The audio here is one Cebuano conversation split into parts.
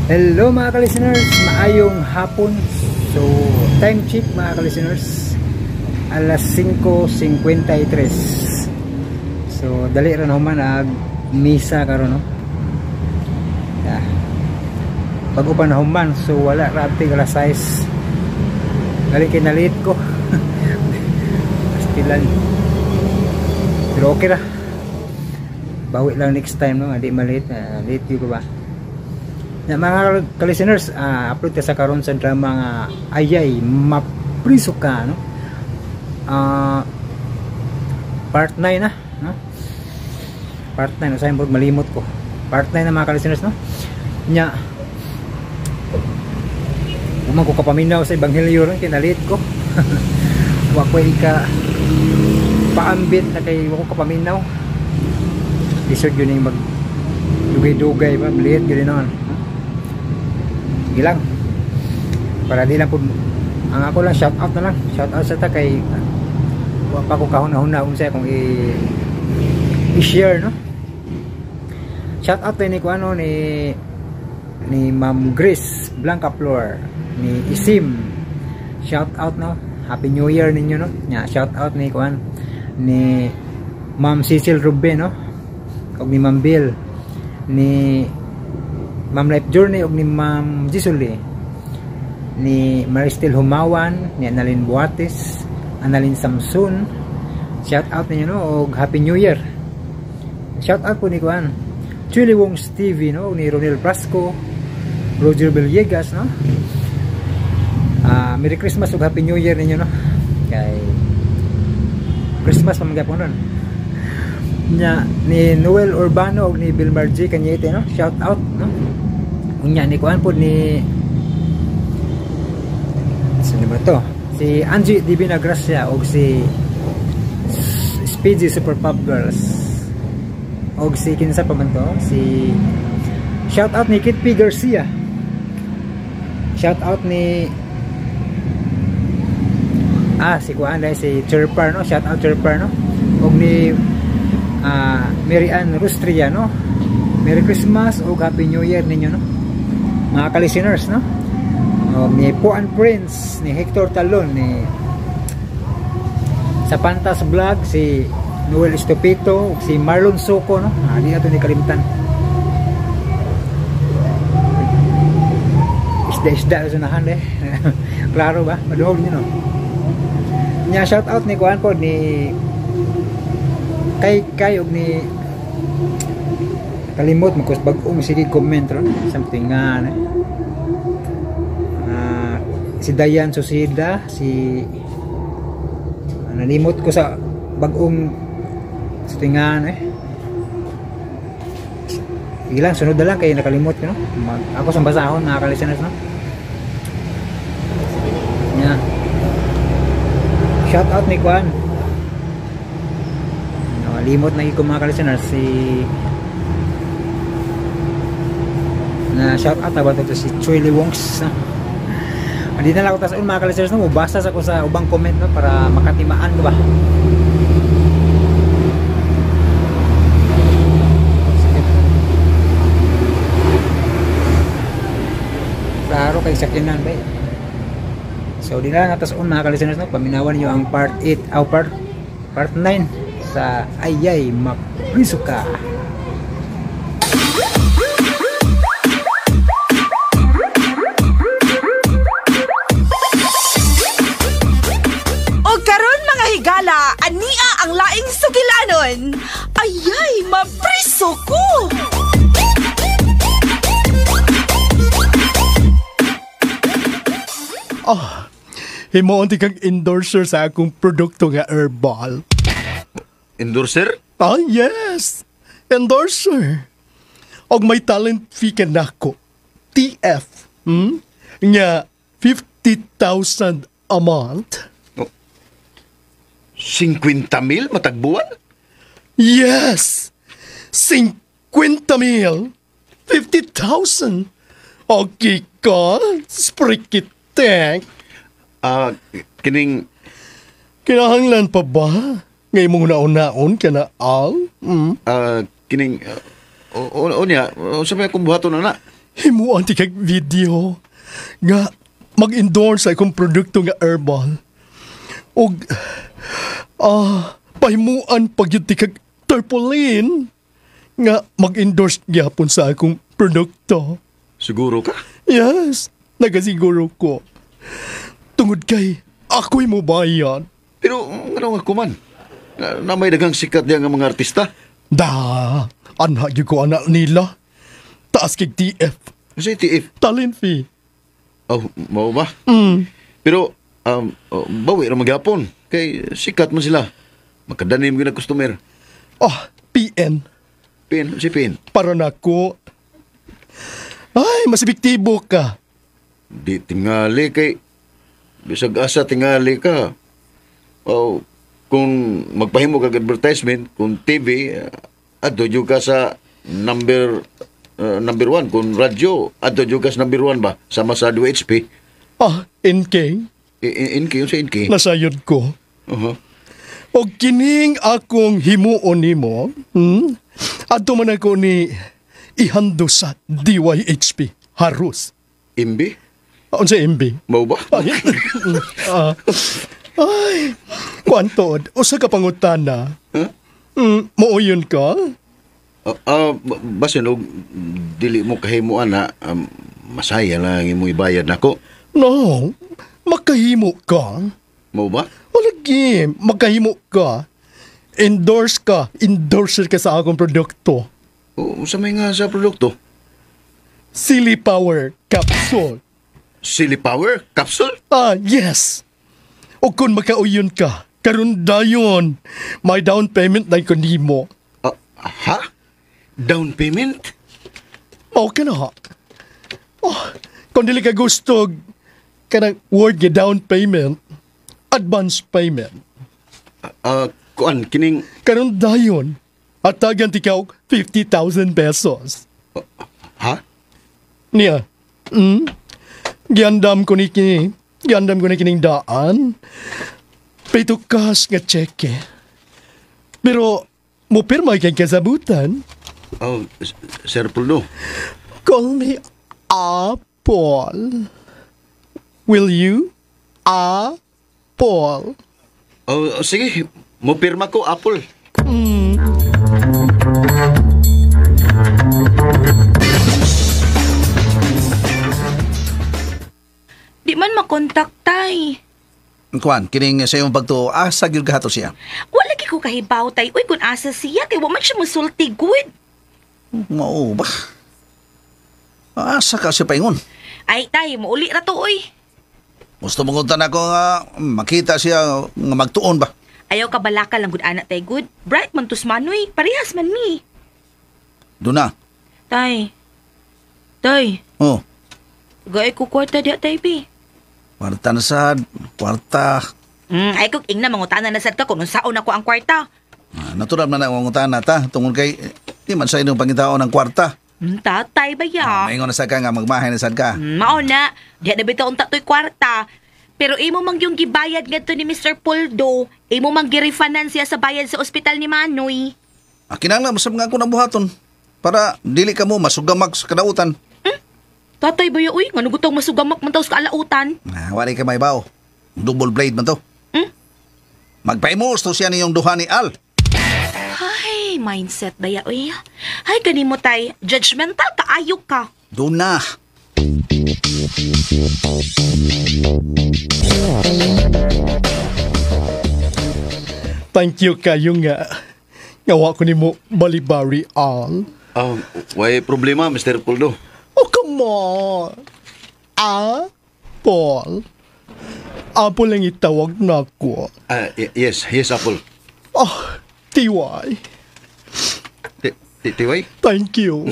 Hello mga ka-listeners, maayong hapon. So, time check mga ka-listeners, alas 5:53. So, dali ra na human ag misa karon, no. Yeah. Bago pa na human, so wala ra abti alas 6. Dali kay nalit ko. Pastilan. Pero okay ra. Bawi lang next time, no, hindi malate, late yun ko ba. Na mga ka-listeners, upload ka sa karon sa drama nga Ayay Mapriso Ka, no? Part 9 na, no? Part 9, usahay mo malimot ko. Part 9 na mga ka-listeners, no? Nya umang ko kapaminaw sa ebanghelyo ron kay nalit ko. Wa ko ika paambit na kay wa ko kapaminaw. Lisod yun yung mag dugay-dugay ba, liit yun noon. Sige lang. Para di lang po ang ako lang, shout out na lang. Shout out sa ta kay wa pa ko kahuna-huna unsa akong i-share, no. Shout out ni kuano ni ni Ma'am Grace Blanca Flor, ni Isim. Shout out, no. Happy New Year ninyo, no. Nya shout out ni kuan ni Ma'am Cecil Ruben, no. Og ni Ma'am Bill, ni Ma'am Life Journey og ni Ma'am Jisuli, ni Maristel Humawan, ni Annalyn Buates, Annalyn Samson. Shout out ninyo, no, og Happy New Year. Shout out po ni kuan Chili Wong's TV, no, ni Ronel Prasco, Roger Villegas, no. Merry Christmas ug Happy New Year ninyo, no. Kay Christmas pa man gyapon ron. Nya ni Noel Urbano og ni Bill Margie Cañete, no. Shout out, no. Unya ni kuan pod ni sino ba to? Si Angie Divina Gracia og si Speedy Super Pop Girls. Og si kinsa pa man to? Si shout out ni Kit P Garcia. Shout out ni si kuan dai si Chirpar, no. Shout out Chirpar, no. Og ni Mary Ann Rustria, no. Merry Christmas og Happy New Year ninyo, no, mga ka-listeners, no. Og ni Puan Prince, ni Hector Talon, ni sa Pantas Vlog, si Noel Estupito, si Marlon Soco, no. Di na to ni kalimtan. Isda-isda sa unahan, eh. Klaro ba? Maduhog niyo, no. Nya shout out ni kuan po ni Kay Kay og ni kalimot mo kus bag-ong sige comment ron something nga, eh. Si Dayan Susida, si nalimot ko sa bag-ong tingan, eh. Sige lang, sunod na lang kay nakalimot ko, no. Ako sa basahon mga ka-listeners, no. Nya shout out ni kuan, no, limot na ko mga ka-listeners si na shout out na ba to si Chili Wongs, no? Hindi na lang ako taas mga ka-listeners, no. Mubasa sa ko sa ubang comment, no, para makatimaan ko ba. Klaro kay sakinan ba. So di na lang natas mga ka-listeners, no. Paminawan niyo ang part 8 o part 9 sa Ayay Mapriso Ka. Og karon mga higala, ania ang laing sugilanon. Ayay mapriso ko. Oh, himuon ti kang endorser sa akong produkto nga herbal. Endorser? Ah, yes. Endorser. Og may talent fee ka nako. TF. Nga 50,000 a month. Oh. 50,000 matagbuwan? Yes. 50,000. 50,000. Okay ka. Sprikit. Kining kinahanglan pa ba? Ngay mong naon-naon ka na al? Kining unya, unsa may akong buhaton na? Himuan ti kag video nga mag-endorse sa akong produkto nga herbal. Og pahimuan pag yun ti kag tarpaulin nga mag-endorse gyapon sa akong produkto. Siguro ka? Yes, nagasiguro ko. Tungod kay ako'y mobayad. Pero ano nga kuman? Na may daghang sikat diya nga mga artista. Da, anha gyud ko anak nila. Taas kay TF, Kasi TF. talent fee. Oh, mao ba? Pero bawi ra magyapon kay sikat man sila. Makadanim gyud ang customer. Ah, PN, Pin, si Pin. para nako. Ay, mas epektibo ka. Di tingali kay bisag asa tingali ka. Oh, kung magpahimo kag advertisement kung TV, adto jud ka sa number number 1, kung radyo adto jud ka sa number 1 ba sama sa 2HP. Ah, NK, NK yun sa NK. nasayod ko. Uh-huh. O kining akong himuon nimo, adto man ako ni ihando sa DYHP, Harus. MB? Unsa MB? Mao ba? Ay, ay, kuan tuod, usa ka pangutana. Huh? Mooyon ka? Basin og dili mo kahimuan na masaya lang imong ibayad nako. No, makahimo ka. Mao ba? Walagi, makahimo ka. Endorse ka, endorser ka sa akong produkto. O, unsa may nga sa produkto? Silly Power Capsule. Silly Power Capsule? Ah, yes. O kung makauyon ka, karon dayon, may down payment na ko nimo. Ha? Down payment? Mao ka na. Oh, kung dili ka gusto, kanang word nga down payment, advance payment. Kuan kining Karon dayon, atagan ti ka og 50,000 pesos. Ha? Niya, giandam ko ni kini, giandam ko ni kining daan. Pito cash nga cheque. Pero, mo pirma kay kasabutan. Oh, Sir Puldo. Call me Apple. Will you? Apple. Oh, sige, mo pirma ko Apple. Di man makontak, tay. Kuan, kining sa iyong pagtuo, asa gyud kahato siya? Wala gyud ko kahibaw, tay. Uy, kung asa siya, kay wa man siya musulti, good. Mao ba? Asa ka siya paingon? Ay, tay, muuli ra to, uy. Gusto mo kuntan ako nga makita siya nga magtuon ba? Ayaw ka balaka lang gud anak tay, good. Bright man tus manoy, parehas man mi. Doon na. Tay. Tay, Oh, gaay ko kwarta diya, tay, bi. kwarta na sad, kwarta. Ay kog ingna mangutana na sad ka kung unsaon ako ang kwarta. Ah, natural man na ang mangutana ta tungod kay di man sa inyong pangitaon ng kwarta. Tatay ba ya? Maingon na sad ka nga magmahay na sad ka. Mao na, diha na bitaw unta to'y kwarta. Pero imo mang yung gibayad ngadto ni Mr. Poldo, imo mang girefundan siya sa bayad sa ospital ni Manoy. Ah, kinahanglan mo sa mga ako ng buhaton para dili ka mo masugamak sa kadautan. Tatay ba ya, uy, ngano gutong masugamak man taw sa kalautan? Ah, wari ka may baw. Double blade man to. Hmm? Magpaimos to siya niyong duha ni Al. Ay, mindset ba ya, uy? Ay, kanimo tay, judgmental kaayo ka. Doon na. Thank you kayo nga. Ngawa ko nimo balibari all. Way problema, Mr. Poldo. Oh, come on. Apple. Apple ang itawag na ako. Yes, yes, Apple. Oh, TY. Tiway? Thank you.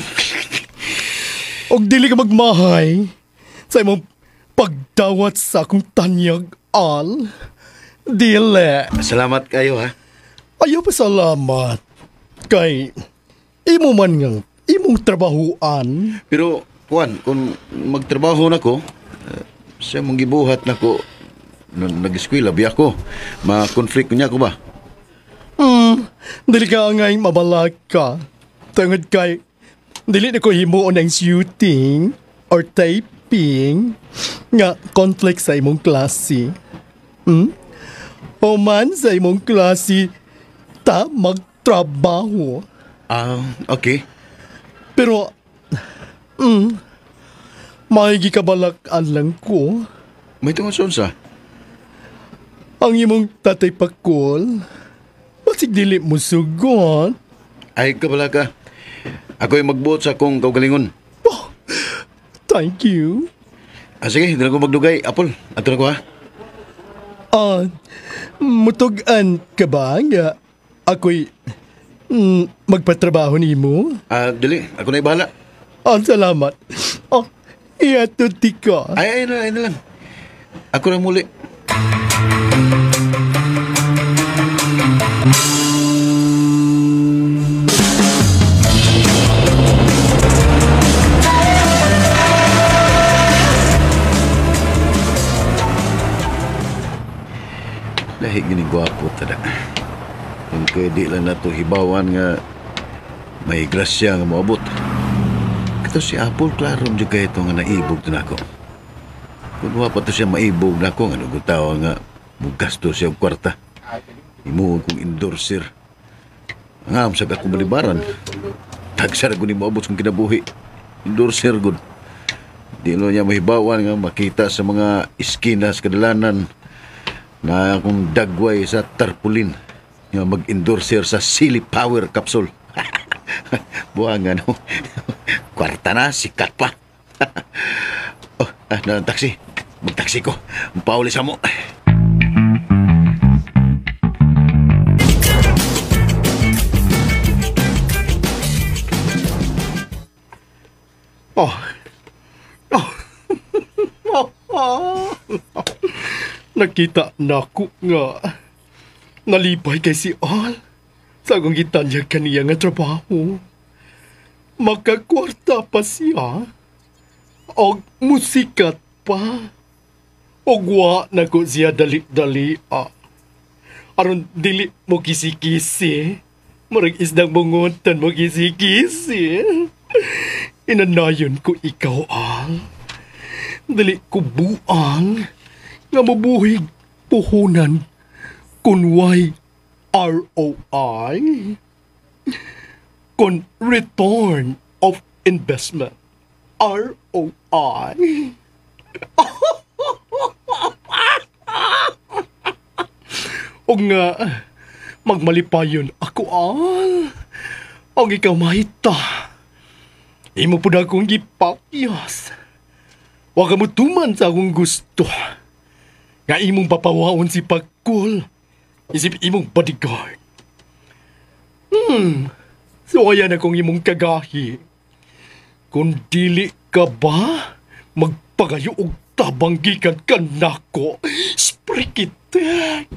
Og dili ka magmahay sa imong pagdawat sa akong tanyag, Al. Dili. Salamat kayo, ha? Ayaw pa salamat. Kay imo man nga imong trabahuan. Pero, kuan, kung magtrabaho na ko, sa mong gibuhat na ko, nag-eskwela, biya ko. Ma-conflict niya ko ba? Dili ka ngay mabalak ka. Tungod kay Dili na ko himuon ang shooting or taping nga conflict sa imong klase. Human sa imong klase ta magtrabaho. Okay. Pero, may gikabalak-an lang ko. May tungod sa? Ang imong tatay Pakol, basig dili mo sugot. Ay, kabala ka. Ako'y magbuot sa akong kaugalingon. Oh, thank you. Sige, hindi na ko magdugay. Apple, ato na ko ha. Mutugan ka ba nga ako'y magpatrabaho nimo? Dili, ako na'y bahala. Salamat. Iatuti ka. Ay, ay na lang. Ako na muli. Lahi gini gwapo tada. Kung kaya di lang nato hibawan nga may grasya nga moabot. Kato si Apple, klaro medyo kaya ito nga naibog to nako. Kung wa pa to siya maibog nako, nga nagutawa nga mugasto siya og kwarta. Imuon kong endorser. Nga, masag ako malibaran. Tagsara ko ni moabot kong kinabuhi. Endorser gud. Di no niya mahibawan nga makita sa mga iskina sa kadalanan na akong dagway sa tarpaulin nga mag-endorser sa Silly Power Capsule. Buwangan, no? Kwarta na, sikat pa. Oh, na taxi. Magtaxi ko. Pauli sa mo. Oh. Oh. Oh. Nakita na ko nga. Nalipay kay si Al sa akong gitanyag kaniya nga trabaho. Makakwarta pa siya. Og musikat pa. Og wa na ko siya dali-dali. Aron dili mo kisi-kisi. Murag isdang bungutan mo kisi-kisi. Inanayon ko ikaw, Al. Dili ko buang nga mabuhig puhunan kunway ROI, kun return of investment, ROI. Og nga, magmalipayon ako, Al. Og ikaw mahita. Imo po na akong gipakyas. Wa ka mo tuman sa akong gusto. Nga imong papawaon si Pakul. Isip imong bodyguard. So ayan akong imong kagahi. Kung dili ka ba, magpagayo og tabang gikan ka nako. Sprikitek!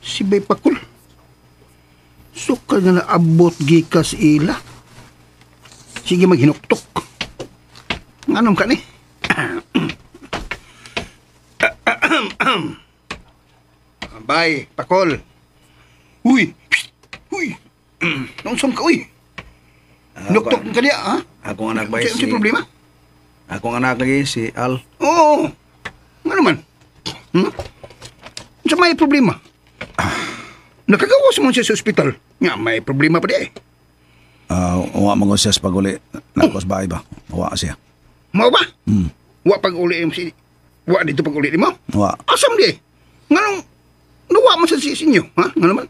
Si Bay Pakul. Sukal nga naabot gikas ila. Sige maghinuktok. Nganong ka ni? Bay, Pakol. Uy! Psst! Uy! Naunsom ka, uy! Hinuktok ka niya, ha? Akong anak bay si... si... problema? Akong anak lagi, si Al. Oo. Nga naman? Sa may problema? Nakagawas mo siya sa ospital. Nga, may problema pa di eh. Uwa mo siya sa pag-uli. Nakos bahay ba? Uwa siya. Mao ba? Wa pag-uli si... Wa dito pag-uli mo? Wa. Asam di eh. Nga nung... Nuwa mo sa inyo, ha? Nga naman?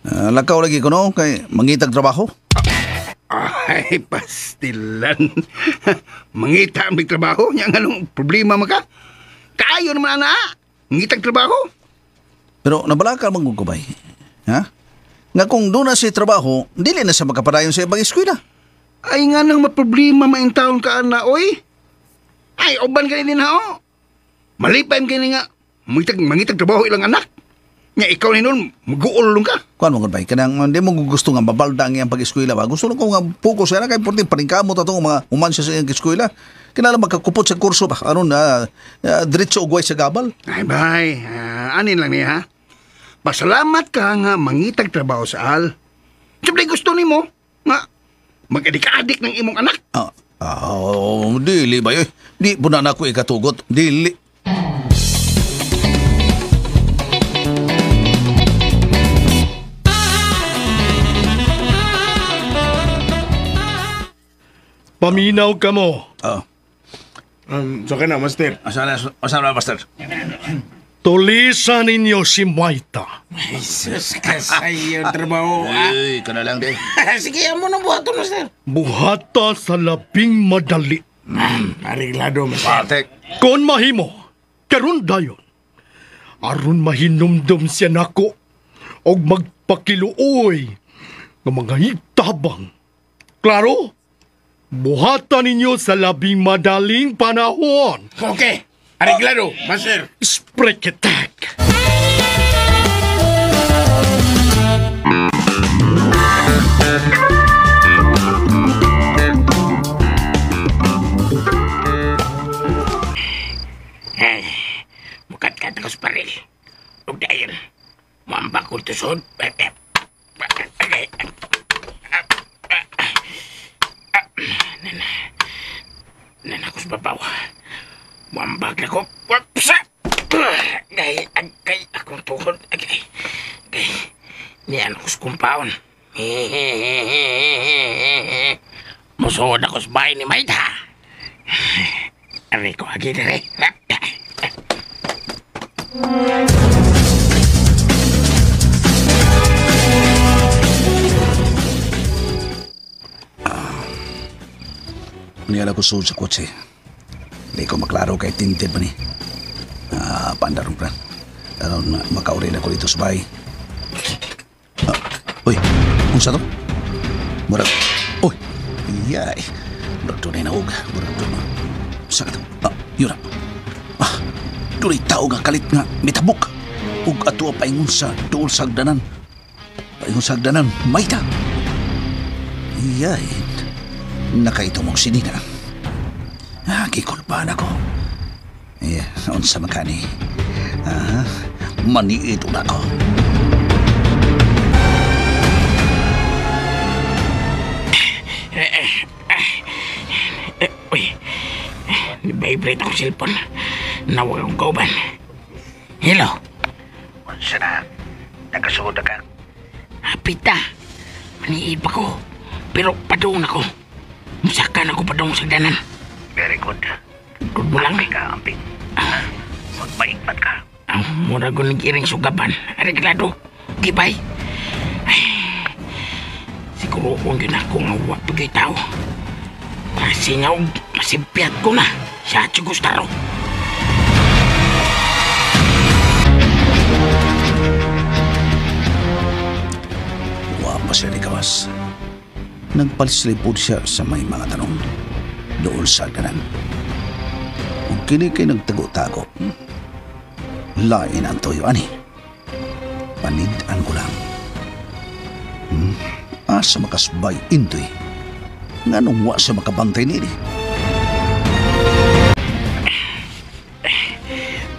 Lakaw lagi ko no, kay mangitag trabaho. Ay, pastilan. Mangita ang trabaho. Nga nung problema maka. Kayo naman, ana. Mangitag trabaho. Pero nabalaka man ko bay. Ha? Nga kung doon na siya trabaho, dili na siya makapadayon sa ibang eskwela. Ay nga nang maproblema maintawon ka na, oy. Ay, uban ka din ha, oh. Malipay ka nga. Mangitag trabaho ilang anak. Nga ikaw ni nun, mag-uulong ka. Kuan mo gud bay, kanang hindi mo gusto nga mabalda ang iyang pag-eskwela ba. Gusto lang ko nga focus kana kay porti paningkamot atong mga human siya sa iyang eskwela. Kinahanglan magkakupot sa kurso ba. Aron na diretso og way sa gabal. Ay, bay, anin lang niya, ha? Pasalamat ka nga mangitag trabaho sa Al. Siyempre gusto nimo nga mag-adik-adik ng imong anak. Dili ba yoy? Di po na nako ikatugot. Dili. Paminaw ka mo. So ka na, Master. Asa na, Master? Tulisan ninyo si Maita. Jesus, kasayo trabaho. Ay, kana lang di. Sige, amo na buhaton, Master. Buhata sa labing madali. Ariglado, Master. Patek. Kon mahimo, karon dayon. Aron mahinumdum siya nako og magpakiluoy nga mga itabang. Klaro? Buhata ninyo sa labing madaling panahon. Okay, ariglado, Master. Spreketek. Ay, mukat-kat ako sa baril. Ug dayon, muambak ko tusod. Nana ko sa babaw. Muambak na ko. Wapsa! Gay, agkay akong tuhod. Agay, gay. Niyan ako sa kumpaon. Musuod ako sa bahay ni Maida. Aray ko, agi dire. Niyala ko sud sa kotse. Di ko maklaro kay tinted ba ni. Pandarong plan. Aron makauri na ko dito sa bahay. Uy, unsa to? Murag, uy, iyay. Murag tunay na og. Murag tunay. Sa ka to? Yun na. Dunay tao nga kalit nga mitabok. Ug ato paingon sa duol sa hagdanan. Paingon sa hagdanan, mayta. Iyay. Nakaitumong si Nina. Gikulpaan ako. Unsa man kani. Maniid una ko. Uy, vibrate akong cellphone. Nawag akong kauban. Hello? Unsa na? Nagkasuod na ka? Hapit na. Maniid pa ko. Pero padung ako. Musakan ako padung sa danan. Very good. Good mo lang. Ampi ka, ampi. Magmaigpat ka. Mura ko nag-iring sugaban. Areglado. Gibay. Ay, siguro kung yun ako nga wa pagay tao. Masingaw, masimpiyat ko na. Siya at si Gustaro. Wa pa siya ni Kawas. Nagpalislipod siya sa may mga tanong doon sa ganan. Kung kini kay nagtago-tago, lain ang toyo ani. Panid-an ko lang. Asa makasbay intoy. Nganong wa siya makabantay nini?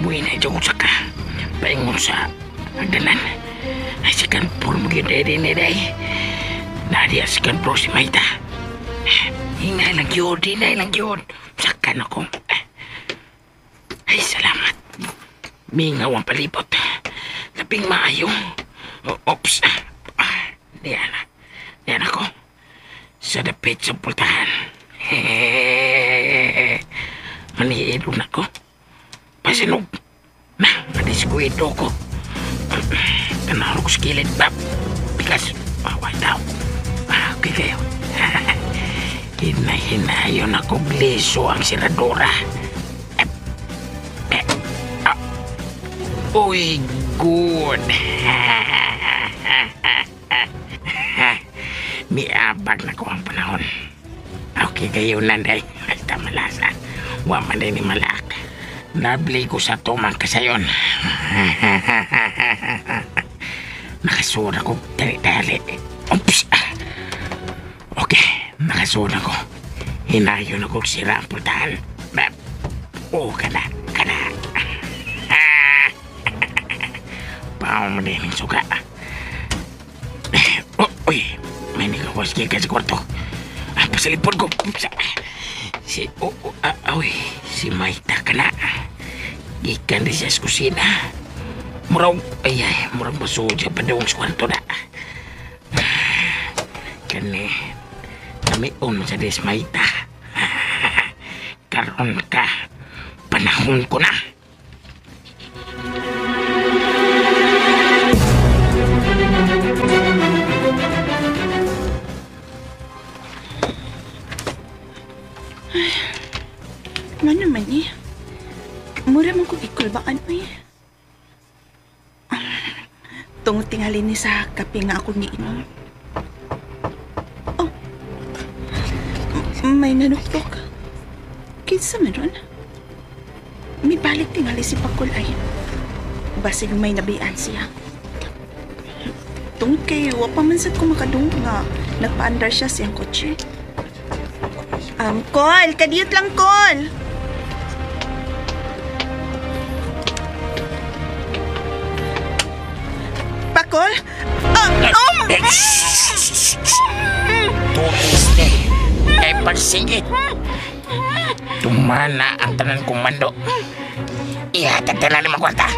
Buhay na ito sa ka. Paingon sa hagdanan. Ay si Kanpur mo yun day day. Nadia si Kanpur si Maita. Hinay lang yun, hinay lang yun. Sakan ako. Ay, salamat. Mingaw ang palibot. Labing maayo. Oops. Diyan na. Diyan ako. Sa dapit sa pultahan. Maniid na ko. Pasinog. Na, madiskuido ko. Tanaro ko sa kilid. Bigas. Why daw? Okay kayo. Hinay-hinayon ako gliso ang siradura. Uy, good. Miabag na ko ang panahon. Okay kayo, nanday. Ay, tamalasa. Wa man din ni malak. Nabli ko sa tumang kasayon. Nakasura ko dali-dali. Oops! Okay, nakasura ko. Hinayon ako sira ang pultahan. Oh, kana, kana. Paong mo din ang suga. Oh, uy, may nagawas ka sa kwarto. Ah, pasalipod ko. Si, oh, oh, ah, uy, si Maita ka na. Gikan rin siya sa kusina. Murag, ay, ay, murag masuod siya padung sa kwarto na. Kani, kamiun sa des Maita. Karon ka, panahon ko na. Ay, nga naman eh. Mura man kong ikulbaan eh. Tungod tingali ni sa kape nga akong giinom. Oh, may nanuktok. Kinsa man ron? May balik tingali si Pakul ay. Basig may nabian siya. Tungod kay wa pa man sad ko makadungog nga nagpaandar siya siyang kotse. Kol! Kadiyot lang, Kol! Pakol? Tutis ni. Ay pagsingit. Tumana ang tanan kong mando. Ihatag tanan ni mga kwarta.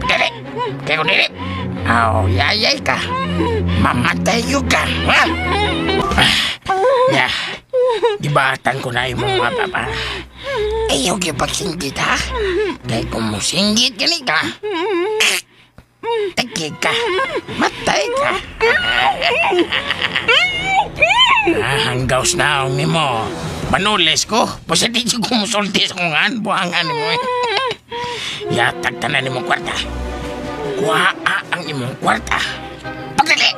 Dili. Kaya kung dili. Aw, yayay ka. Mamatay yun ka. Ha? Ya. Gibatan ko na yung mga papa. Ayaw pagsingit, ha? Kaya kung musinggit gani ka, tagig ka, matay ka. Hanggaws na ang nimo. Manulis ko. Basta di siya kumusulti sa kung buhangan nimo eh. Yatag tanan nimong kwarta. Kuha ang imong kwarta. Pagdali!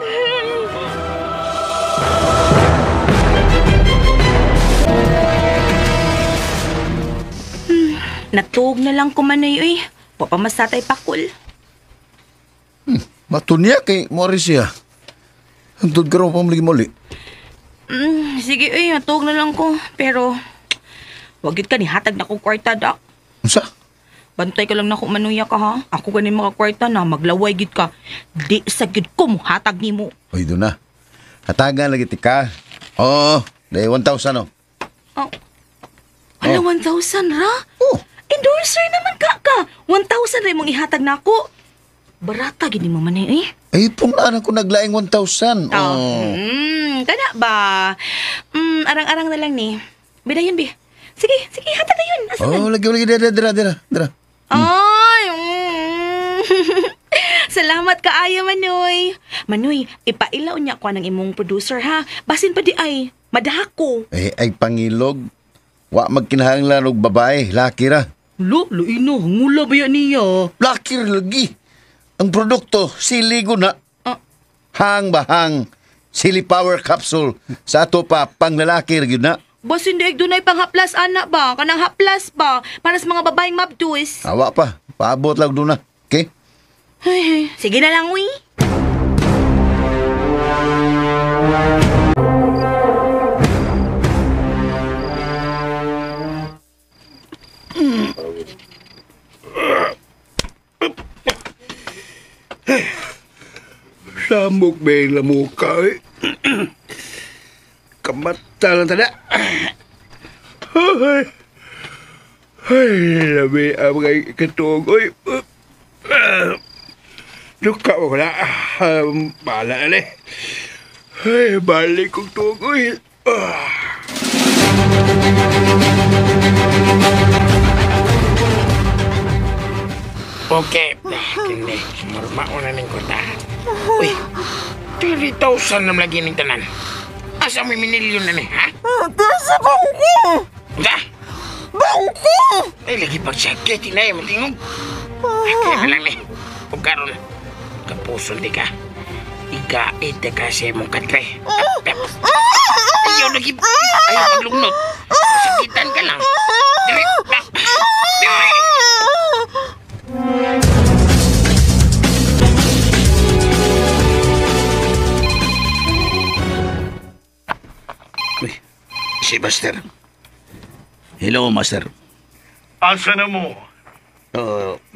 Natuog na lang ko manoy, uy. Papamasatay Pakul. Matunya kay Morris siya. Hantod karon pa maligi muli. Sige, uy. Natuog na lang ko. Pero, wag yun ka ni hatag na kong kwarta, da. Unsa? Bantay ka lang na kung manuya ka, ha? Ako ganin mga kwarta na, maglaway gid ka. Di sa gid ko mo, hatag ni mo. Uy, doon na. Hatagan lagi tika. Oo, dahil 1,000, oh. Oh. Ala, Oh. 1,000 ra? Oh. Endorser naman ka. 1,000 ra imong ihatag na ako. Barata gid mo man eh. Ay, pong naan ako naglaing 1,000. Oh. Oh. Kana ba? Arang-arang na lang ni. Bidayon bi. Sige, sige, hatag na yun. Asa man? Oh, lagi, lagi, dira, dira, dira, dira. Ay, Salamat kaayo, Manoy. Manoy, ipailaw niya ko ng imong producer, ha? Basin pa di ay, madako. Eh, ay pangilog. Wa magkinahanglan og babae, laki ra. Lo, luino, ngula ba yan niya? Laki ra lagi. Ang produkto, sili na. Hang ba hang? Sili Power Capsule. Sa ato pa, panglalaki ra gyud na. Basin di dunay pang haplas, anak ba? Kanang haplas ba? Para sa mga babaeng mabdus. Awa pa, paabot lang doon na. Okay? Ay, ay, sige na lang, uy. Samok ba yung lamuka eh? Kamata lang tada. Ay, ay, labi ang mga ikatuog. Uy, duka mo na. Bahala na eh. Ay, balik kong tuog. Uy. Okay. Kini, marmao na ning kwarta. Uy, 30,000 na lagi ning tanan. Asa may minilyon na ni, ha? Sa bangko! Unsa? Bangko! Ay, lagi pagsakit, inay, matingog. Kaya na lang ni. Kung karon, kapuson di ka. Igait ka sa imong katre. Ayaw lagi, ayaw paglungnot. Sakitan ka lang. Dili, Uy, si Master. Hello, Master. Asa na mo?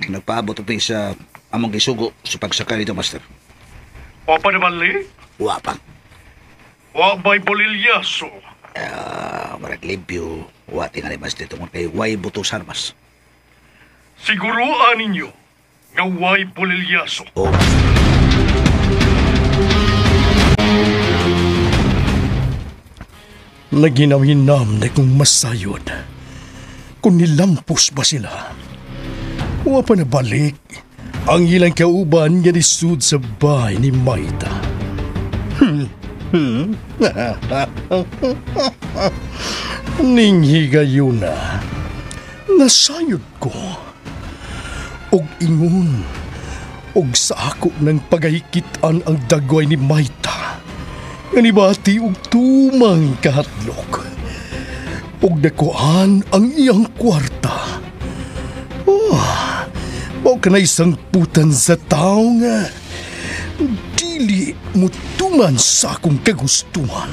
Nagpaabot ito sa among gisugo sa pagsakay dito, Master. Wa pa naman, li? Wa pa. Wa ba'y bolilyaso? Marag limpyo. Wa tingali, Master. Tungkol kay way butusan, mas. Siguruan ninyo nga way bolilyaso. Oh. Naginam-hinam na kong masayod. Kung nilampos ba sila? Wa pa nabalik ang ilang kauban nga nisud sa bahay ni Maita. Ning higayuna, nasayod ko. Og ingon, og sa ako ng pagahikitan ang dagway ni Maita. Nga nibati og tumang kahatlok. Og nakuan ang iyang kwarta. Oh, mao ka na isang putan sa tao nga dili mutuman sa akong kagustuhan.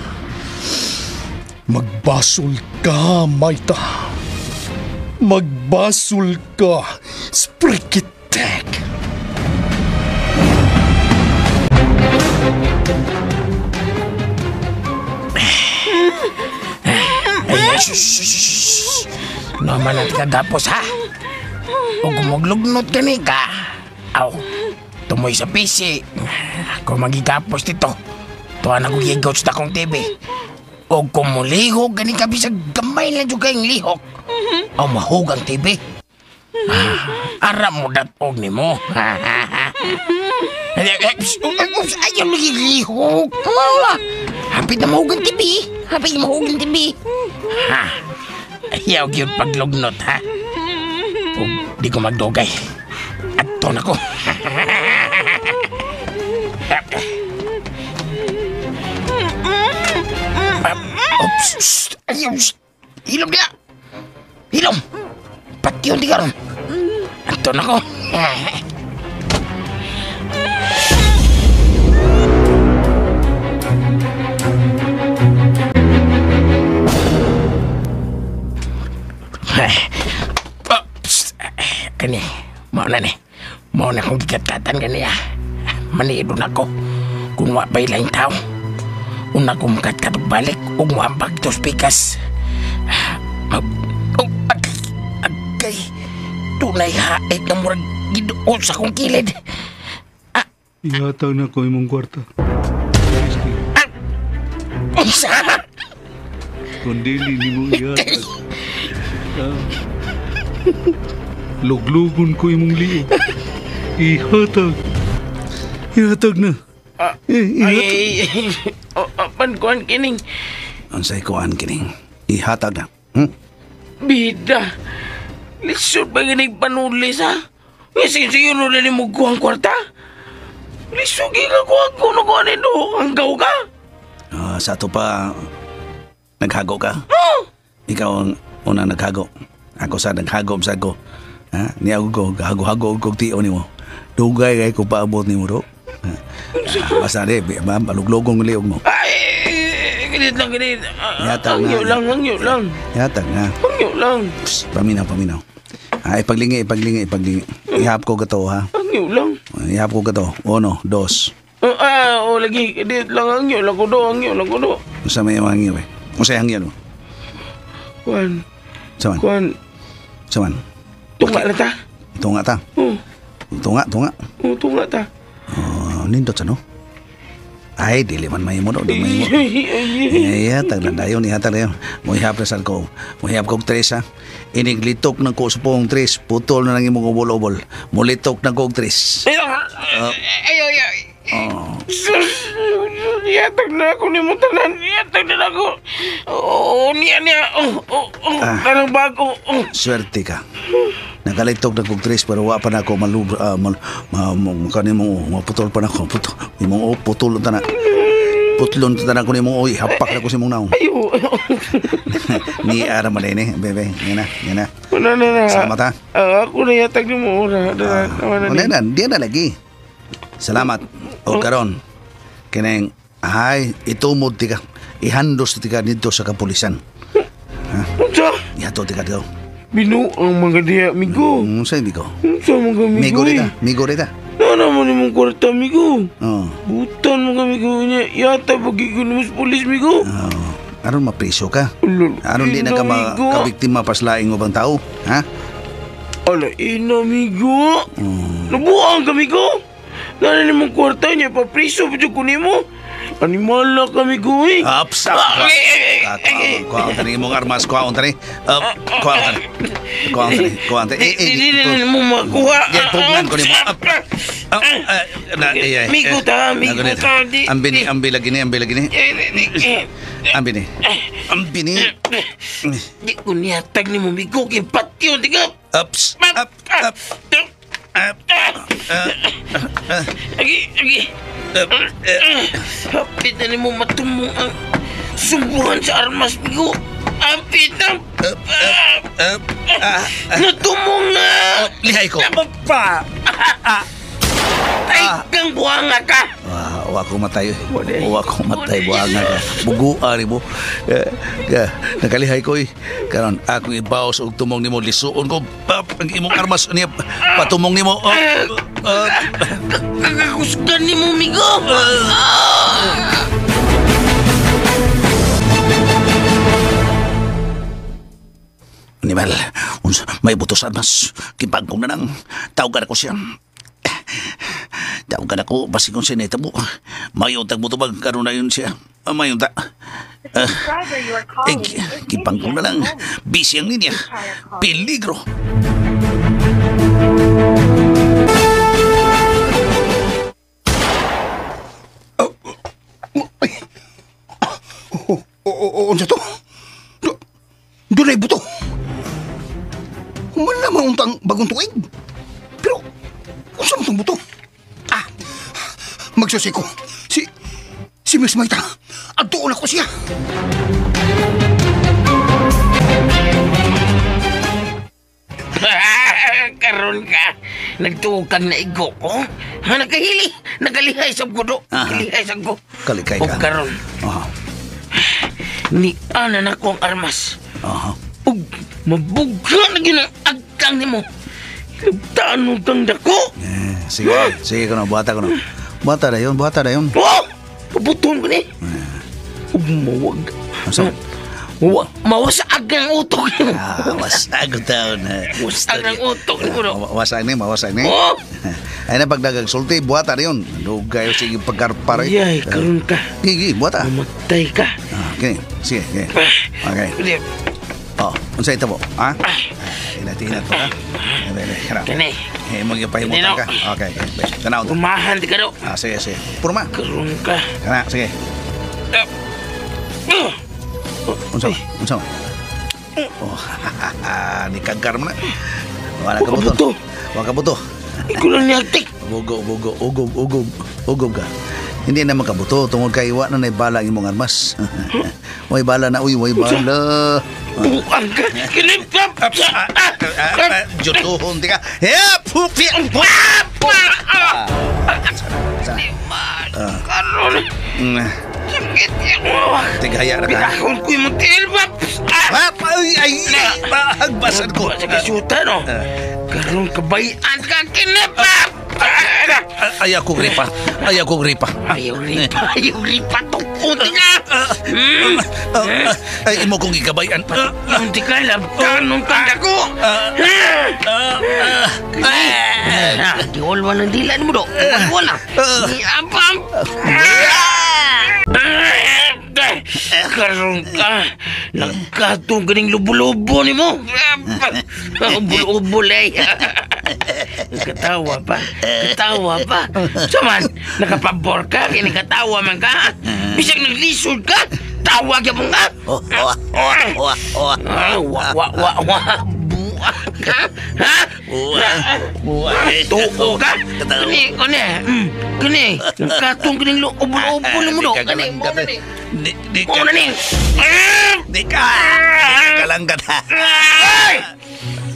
Magbasol ka, Maita. Magbasol ka, Sprikitek. Ay, shh. Normal na kagapos, ha? O gumuglugnot ka ni ka. Aw, tumoy sa PC. Ako magigapos dito. Tuwa na ko gigots na kong TV. O kumulihog gani ka bisag gamay lang juga yung lihok. Aw, mahug ang TV. Ara mo datog ni mo. Ayaw lihok. Hapit na mahug ang TV. Hapit na mahug ang TV. Ha? Ayaw gyud paglugnot, ha? O, di ko magdugay. Ato na ko. Oops! Ayaw! Hilom niya! Hilom! Pati yun di karon. Ato na ko. Kani, mao na ni. Mao na akong gikatkatan kani, ah. Manido na ko. Kung wa ba'y laing tao. Una kong makatkat og balik ug moambag tos pikas. Oh, agay. Dunay hait na murag giduol sa akong kilid. Ihatag na ko imong kwarta. Unsa? Kung dili nimo ihatag. Luglugon ko imong liog. Ihatag. Ihatag na. Ay, pan kuan kining. Unsay kuan kining? Ihatag na. Bida. Lisod ba ginig panulis, ha? Sige, na ni mo kuhang kwarta? Lisod giga kuha ko na kuha nito. Hanggaw ka? Sa ato pa, naghago ka? Oh! Ikaw ang unang naghago. Ako sa naghago, sa ko. Ha? Niya ko, hago-hago ko tiyo nimo. Dugay kay ko paabot nimo do. Basta di, maluglogong liog mo. Ay, ganit lang, ganit. Yatag na. Hangyo lang, hangyo lang. Yatag na. Hangyo lang. Psst, paminaw, paminaw. Ipaglingi, ipaglingi, ipaglingi. Ihap ko gato, ha? Hangyo lang. Ihap ko gato. Uno, dos. Oh, lagi. Ganit lang, hangyo lang ko do, hangyo lang ko do. Unsa may hangyo, eh? Unsa hangyo mo? Kuan. Saman? Kuan. Saman? Tunga na ta. Tunga ta? Oo. Tunga, tunga. Oo, tunga ta. Oh, nindot sa no? Ay, dili man may mo do, di may mo. Ihatag lang dayon, ihatag dayon. Mohihap na sad ko. Mohihap kog tres, ha? Iniglitok ng ko sa pong tres, putol na lang imong ubol-ubol. Mulitok ng kog tres. Ay, ay, ay. Oh. Sus, ihatag na ako ni mo tanan. Ihatag na ako. Oo, niya, niya. Oh, oh, oh. Tanang bago. Oh. Swerte ka. Nakalitok na kog tres pero wa pa na ako malub maputol pa na ako. Putol, imong putol ta na. Putlon tanan ko nimo oy, hapak na ko sa imong naong. Ayo. Ni ara man ini, bebe. Yan na, yan na. Wala na na. Salamat ha. Ako na yatag nimo ora. Wala na, di na lagi. Salamat. O karon kineng ay itumod tika. Ihandos tika dito sa kapulisan. Ha? Unsa? Ihato tika dito. Binuang mga diya, migo. Unsa migo? Unsa mga migo? Migo rita, migo rita. Ano naman imong kwarta, migo? Oh. Butan mo kami ko niya. Yata pagiging mo sa polis, migo. Oh. Aron mapriso ka? Aron di na ka makabiktima paslaing ubang tao? Ha? Ala, ina, migo. Nabuang ka, migo. Nana nimong kwarta niya, papriso pa dyan kunin mo. Animala ka, migo, eh. Ups, up. Kuha tani imong armas, kuha tani. Kuha tani. Kuha tani, kuha tani. Hindi na mo makuha. Pugnan ko nimo. Migo ta, migo ta. Ambini, ambi lagi ni, ambi lagi ni. Ambini. Ambini. Di ko niyatag ni mo, migo. Kipatyo, di ka. Ups, up, up. Up. Agi, agi. Hapit na nimo matumong ang sumbuhan sa armas, migo. Hapit na. Natumong na. Lihay ko. Pa. Ay, kang buhanga ka. Wa ko matay. Wa ko matay buhanga ka. Bugu ari mo. Nakalihay ko eh. Karon akong ibaos og tumong nimo lisuon ko. Ang imong armas niya patumong nimo. Kakakusgan nimo, migo. Animal, may buto sa armas. Kipagkong na nang. Tawagan ako siya. Tawagan ako, basi kung sinita mo. Mayuntag mo ito karoon na yun siya. Mayunta. Kipangkong na lang. Busy ang linya. Peligro. Unsa to? Dunay buto. Human naman untang bagong tuig. Pero, unsa man tong buto? Ah, magsusi ko. Si Miss Maita. Adtuon ako siya. Karon ka, nagtuog kang naigo ko. Ha, nakahili, nakalihay sa gudo. Nakalihay sa gudo. Kalikay ka. O karon. Ni ana na ko ang armas. Ug mabugha na gyud ang agkang nimo. Hilabtaan mo kang dako. Sige, sige ko na, buhata ko na. Buhata na yun, buhata na yun. Oh! Pabuton ko ni. Ug mawag. Mawasag ang utok nimo. Wasag ang taon. Wasag ang utok nimo. Wasag ni, mawasag ni. Oh! Ay na pagdagang sulti, buhata na yun. Dugay sige pagkarpar. Yay, karon ka. Gigi, buhata. Mamatay ka. Okay, sige, sige. Okay. Oh, unsa ito po? Ha? Inat-inat po, ha? Kani. Eh, magpahimutan ka. Okay, okay. Tanaw. Umahan di ka daw. Ah, sige, sige. Purma. Karon ka. Kana, sige. Unsa? Unsa? Oh, ni kagar mo na. Wala ka buto. Wala ka buto. Ikaw lang niagtik. Bugo, bugo, ugob, ugob, ugob ka. Hindi na makabuto tungod kay wa na naibala ang imong armas. Way bala na, uy, way bala. Buang ka. Kinip ka. Jutuhon di ka. Hep, hupi. Karon. Sakit yung Tigaya na ka. Pinakon ko yung tiil ba? Ay, ay, agbasan ko. Sa kasuta, no? Karon kabayan ka, kinip. Ayaw ko gripa. Ayaw ko gripa. Ayaw gripa. Ayaw gripa. Tukunti ka. Ay, imo kong ikabayan. Tukunti ka. Labtanong tanda ko. Giwalwan ang dilan mo do. Giwalwan na. Apam. Karoon ka. Nagkatong ganing lubo-lubo ni mo. Lubo-lubo lay. Katawa pa. Katawa pa. Saman, nakapabor ka, kinikatawa man ka. Bisag naglisod ka, tawag mo nga. Wa, wa, wa. Wa, wa, wa, wa. Buang ka? Ha? Buang. Tuo ka? Kani, kani. Kani. Katong kining ubol-ubol mo do. Kani, mo na ni. Di Mo na ni. Di ka. Di ka lang ka. Ay!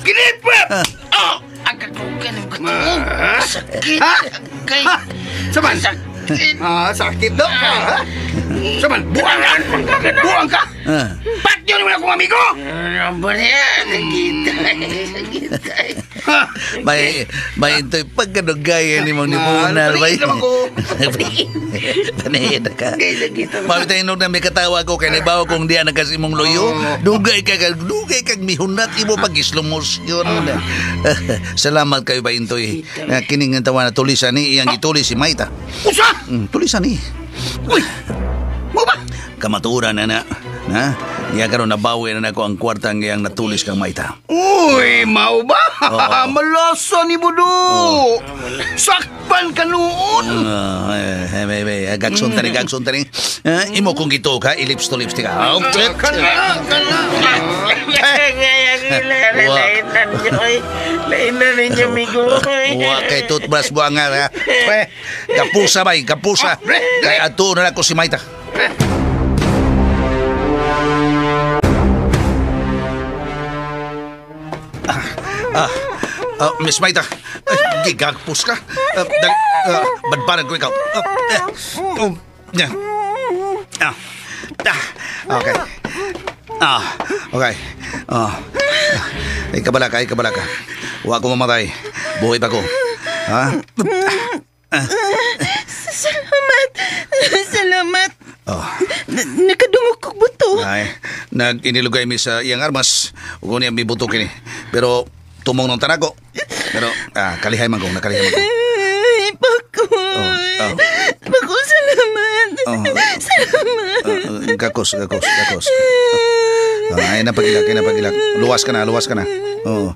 Ginipa! Oh! Agkakugan ang katong. Sakit. Kay. Saman. Sakit. Ah, sakit do ka. Ha? Saman, buang ka. Buang ka. Patyo naman akong amigo. Ano ba niya? Sakit. Sakit. May ito'y pagkadugay ni mong nipunal. Bay. Panihid ka. Mabitay nung na may katawa ko kay nibaw kung diyan nagkas imong loyo. Dugay ka dugay kag mihunat imo pag slow motion. Salamat kayo ba intoy. Kining ang tawa na tulisan ni iyang gitulis si Maita. Usa! Tulisan ni. Uy! Mo ba? Kamaturan na na. Na? Niya karon nabawi na nako ang kwarta ang iyang natulis kang Maita. Uy, mau ba? Oo. Malasa ni Budo. Sakpan ka noon. Gagsun tani, gagsun tani. Imo kong gito ka, ilips to lips ka. Oh, Kana, kana. Lainan ninyo. Lainan ninyo, migo. Wa kay toothbrush buangan ha. Pre, kapusa bay, kapusa. Kay ato na ako si Maita. Miss Maita, gigagpos ka. Badbaran ko ikaw. Okay. Okay. Ay, kabalaka, ay, kabalaka. Huwag ko mamatay. Buhay pa ko. Ha? Salamat. Salamat. Oh. Nakadungog kog buto. Ay, nag-inilugay mi sa iyang armas. Ug niya mibuto kini. Pero tumong ng tanago. Pero kalihay man ko, nakalihay man ko. Ay, Pakul. Oh. Pakul, salamat. Oh. Salamat. Gakos, gakos, gakos. Ay, napagilak, ay, napagilak. Luwas ka na, luwas ka na. Oo.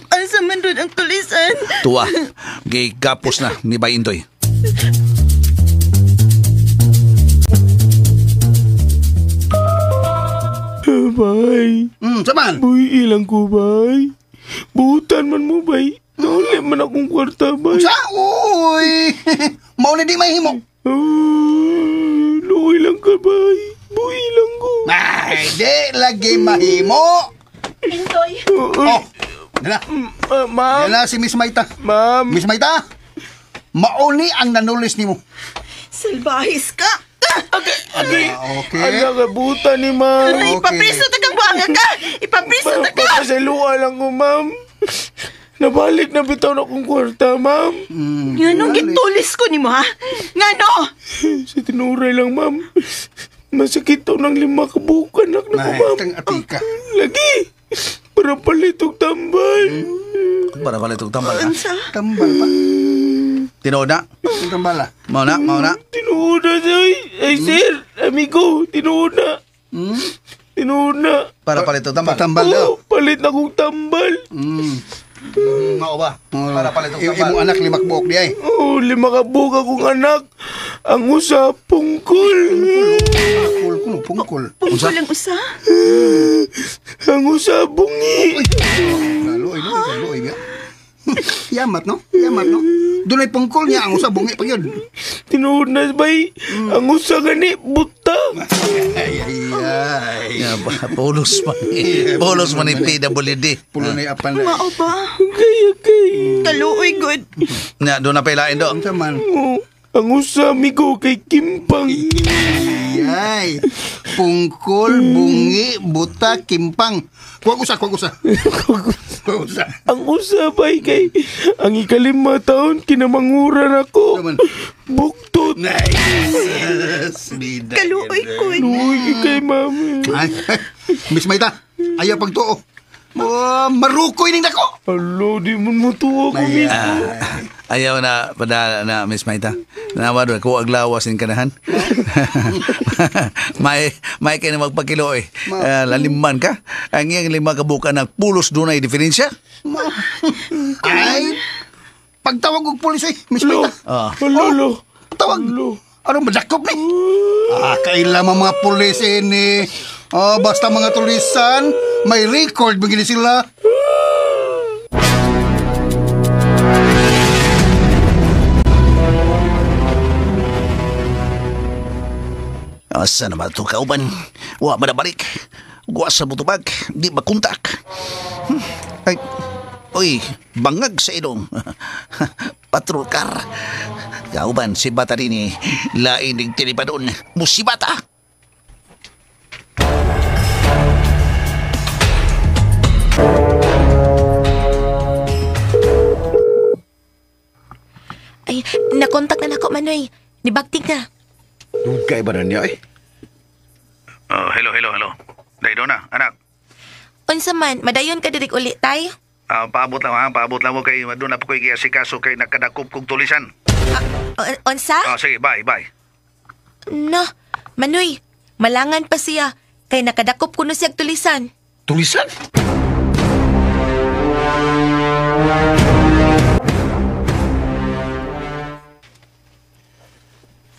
Asa man doon ang tulisan? Tuwa. Gigapos na ni Bay Indoy. Bay. Saman. Buy, ilang ko, bay. Buhutan man mo, bay. Nauli man akong kwarta, bay. Sa? Uy! Mauli di may himo. Luoy lang ka, bay. Buy lang ko. Ay, di lagi mahimo. Intoy. Oh, dala. Ma'am. Dala si Miss Maita. Ma'am. Miss Maita, mauni ang nanulis nimo. Salbahis ka. Okay. Okay. Okay. Ala ka, buhutan ni ma'am. Okay. Ipapriso ta kang buanga ka. Ipapriso ta ka. Papasaluan lang ko, ma'am. Nabalik na bitaw na akong kwarta, ma'am. Nganong gitulis ko nimo, ha? Ngano? Sa tinuray lang, ma'am. Masakit daw ng 5 kabuok anak na ko, ma'am. Ay, atika. Lagi. Para palit og tambal. Para palit og tambal, ha? Unsa? Tambal pa. Tinuod na? Tambal, ah. Mao na, mao na. Tinuod na, sir. Ay, sir. Amigo, tinuod na. Tinuod na. Para palit og tambal. Tambal daw. Oh, palit na kong tambal. Mao ba? Para palit og tambal. Imong anak 5 buok di ay. Oh, 5 kabuok akong anak. Ang usa, pungkol. Pungkol kuno, pungkol. Pungkol ang usa? Ang usa, bungi. Lalo ay, lalo ay. Yamat no? Yamat no? Dunay pungkol niya ang usa bungi pa yun. Tinuod na bay. Ang usa gani buta. Ay ay ay. Ya, pulos man. Pulos man ni PWD. Pulo na apan na. Mao ba? Okay, okay. Kaluoy good. Na doon na pailain do. Unsa man? Oh, ang usa amigo kay Kimpang. Ay, pungkol, bungi, buta, kimpang. Kuwag usa, kuwag usa. Kuwag usa. Ang usa bay kay ang 5 taon kinamanguran ako. Naman. Buktot. Nice. Kaluoy ko. Luoy kay mami. Ay, Miss Maita, ayaw pagtuo. Oh, marukoy ning dako. Alo, di mo matuwa ko mismo. Ayaw na padala na Miss Maita. Nawa doon, ko aglawas in kanahan. May kayo na magpakilo eh. Laliman ka. Ang iyang 5 kabuka ng pulos doon ay diferensya. Ay, pagtawag og pulis eh, Miss Maita. Alo, alo. Tawag. Ano, madakop ni? Ah, kailan mga pulis ini. Oh, basta mga tulisan, May record ba gini sila? Asa naman ito kauban? Wa ba na balik? Wa sa butubag, di makontak. Ay, uy, bangag sa ilong. Patrol car. Kauban, si bata rin eh. Lain ng tinipadon. Musibata! Ay, nakontak na nako, Manoy. Nibagting na. Dugay ba na niya eh? Oh, hello, hello, hello. Dahil na, anak. Unsa man, madayon ka dirig uli, tay? Paabot lang ha, paabot lang mo kay doon na po ko'y giasikaso kay nakadakop kong tulisan. Unsa? Sige, bye, bye. No, Manoy, malangan pa siya. Kay nakadakop kuno siya tulisan. Tulisan?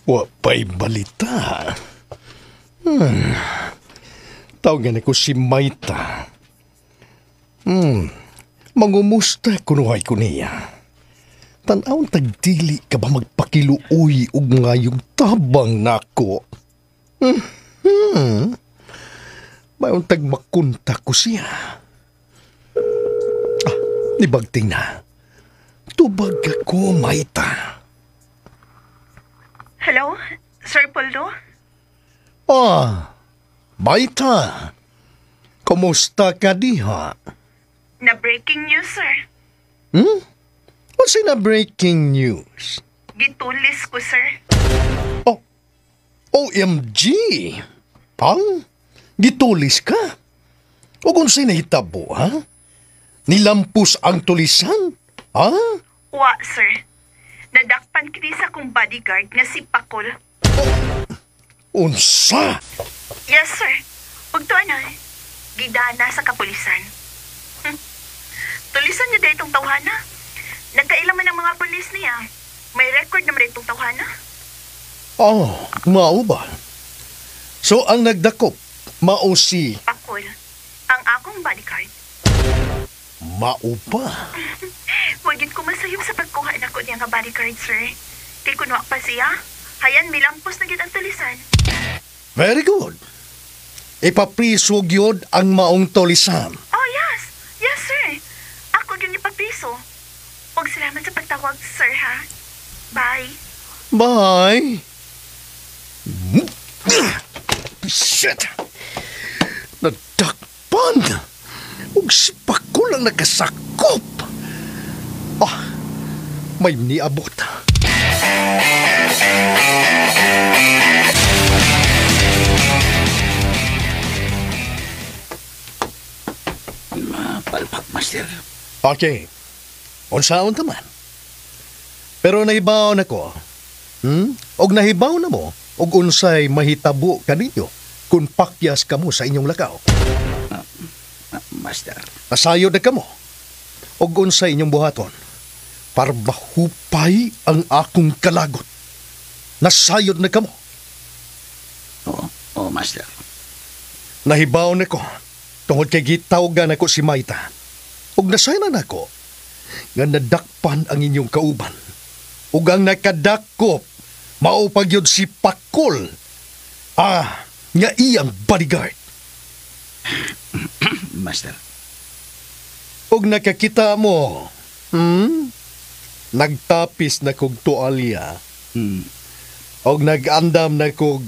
Wa pa'y balita. Tawagan ako si Maita. Mangumusta kunuhay ko niya. Tan-awon tagdili ka ba magpakiluoy og ngayong tabang nako? Mayon tag makunta ko siya. Nibagting na. Tubag ako, Maita. Hello, Sir Poldo? Maita. Kumusta ka diha? Na breaking news, sir. What's in a breaking news? Gitulis ko, sir. Oh, OMG! Pang? Gitulis ka? O kung sinahitabo, ha? Nilampus ang tulisan? Ha? Wa, sir. Nadakpan kini sa akong bodyguard nga si Pakol. Unsa? Yes, sir. Ug tuwa na, gidana sa kapulisan. Tulisan niya dahil itong tawhana. Nagkailaman man ang mga pulis niya. May record naman itong tawhana. Oh, mao ba? So ang nagdakop, mao si... Pakol, ang akong bodyguard. Mao ba? Huwag yun ko masayop sa pagkuha na ko niya nga bodyguard, sir. Kay kunwa pa siya, hayan milampos na gid ang tulisan. Very good. Ipapriso gyud ang maong tulisan. Oh, yes. Yes, sir. Ako gyud ipapriso. Huwag salamat sa pagtawag, sir, ha? Bye. Bye. Shit! Nadakpan! Ug si Pakol ang nakasakop! May niabot. Palpak, Master. Okay. Unsaon ta man. Pero nahibaw na ko. Og nahibaw na mo og unsay mahitabo kaninyo kung pakyas kamo sa inyong lakaw. Master. Nasayod na kamo og unsay inyong buhaton para mahupay ang akong kalagot. Nasayod na kamo. Oo, Master. Nahibaw na ko tungod kay gitawgan ako si Maita. Og nasayran ako nga nadakpan ang inyong kauban. Ug ang nakadakop mao pa gyud si Pakol. Nga iyang bodyguard. Master. Ug nakakita mo, nagtapis na kog tualya. Og nag-andam na kog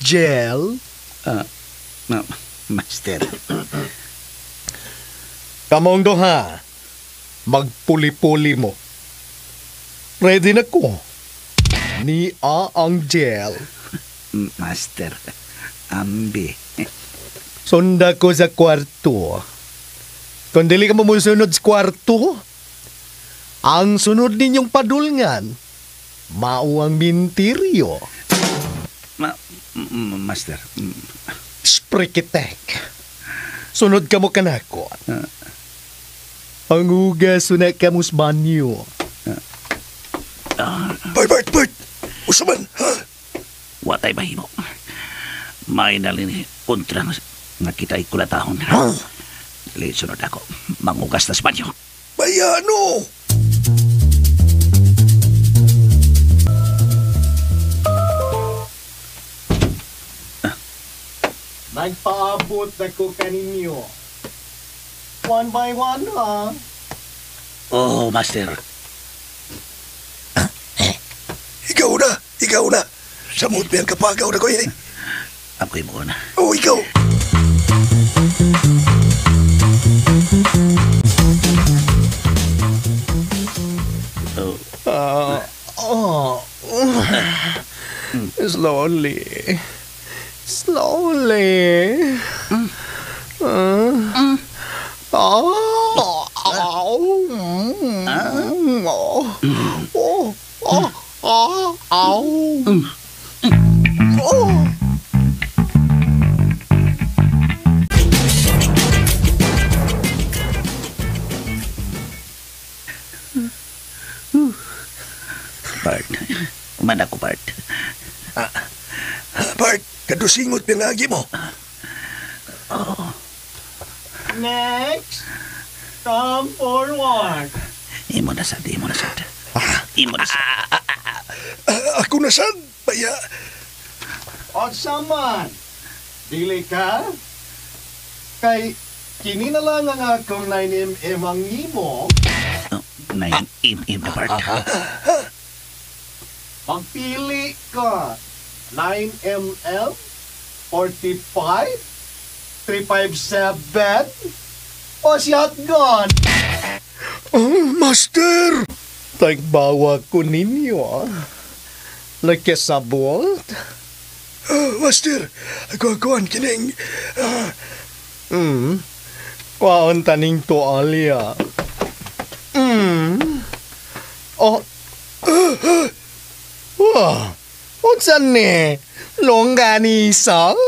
gel. Master. Kamong duha, magpuli-puli mo. Ready na ko. Ni-a ang gel. Master, ambi. Sunda ko sa kwarto. Kung dili ka mamusunod sa kwarto, ang sunod ninyong padulngan, mao ang mintiryo. Master. Sprikitek. Sunod ka mo kanako. Ang ugas na ka mo sa banyo. Bert, Bert! Usaman, ha? Watay mahimo. May nalini kontra nga kita'y kulatahon. Dili, sunod ako. Mangugas na sa banyo. Bayano! Nagpaabot na ko kaninyo. One by one, ha? Oh, Master. Ikaw na! Ikaw na! Samot pa yung kapagaw na ko ini. Ako'y mo na. Oh, ikaw! Oh. Slowly. Slowly. Oh. Oh. Oh. Oh. Oh. Oh. Oh. Bart. Umana ko, Bart. Bart, kadusingot pinagi mo. Oh. Next. Come forward. Imo na sad, imo na sad. Imo na sad. Ako na sad, baya. Unsa man? Dili ka? Kay kini na lang ang akong 9mm ang imo. Oh, 9mm na, Bart. Magpili ka. 9mm, 45, 357, o shotgun. Oh, Master! Tagbawa ko ninyo, ah. Nagkasabot? Master, ako akuan kining... Kwaon taning tualya. Oh. Wah, unsa ni? Longganisa?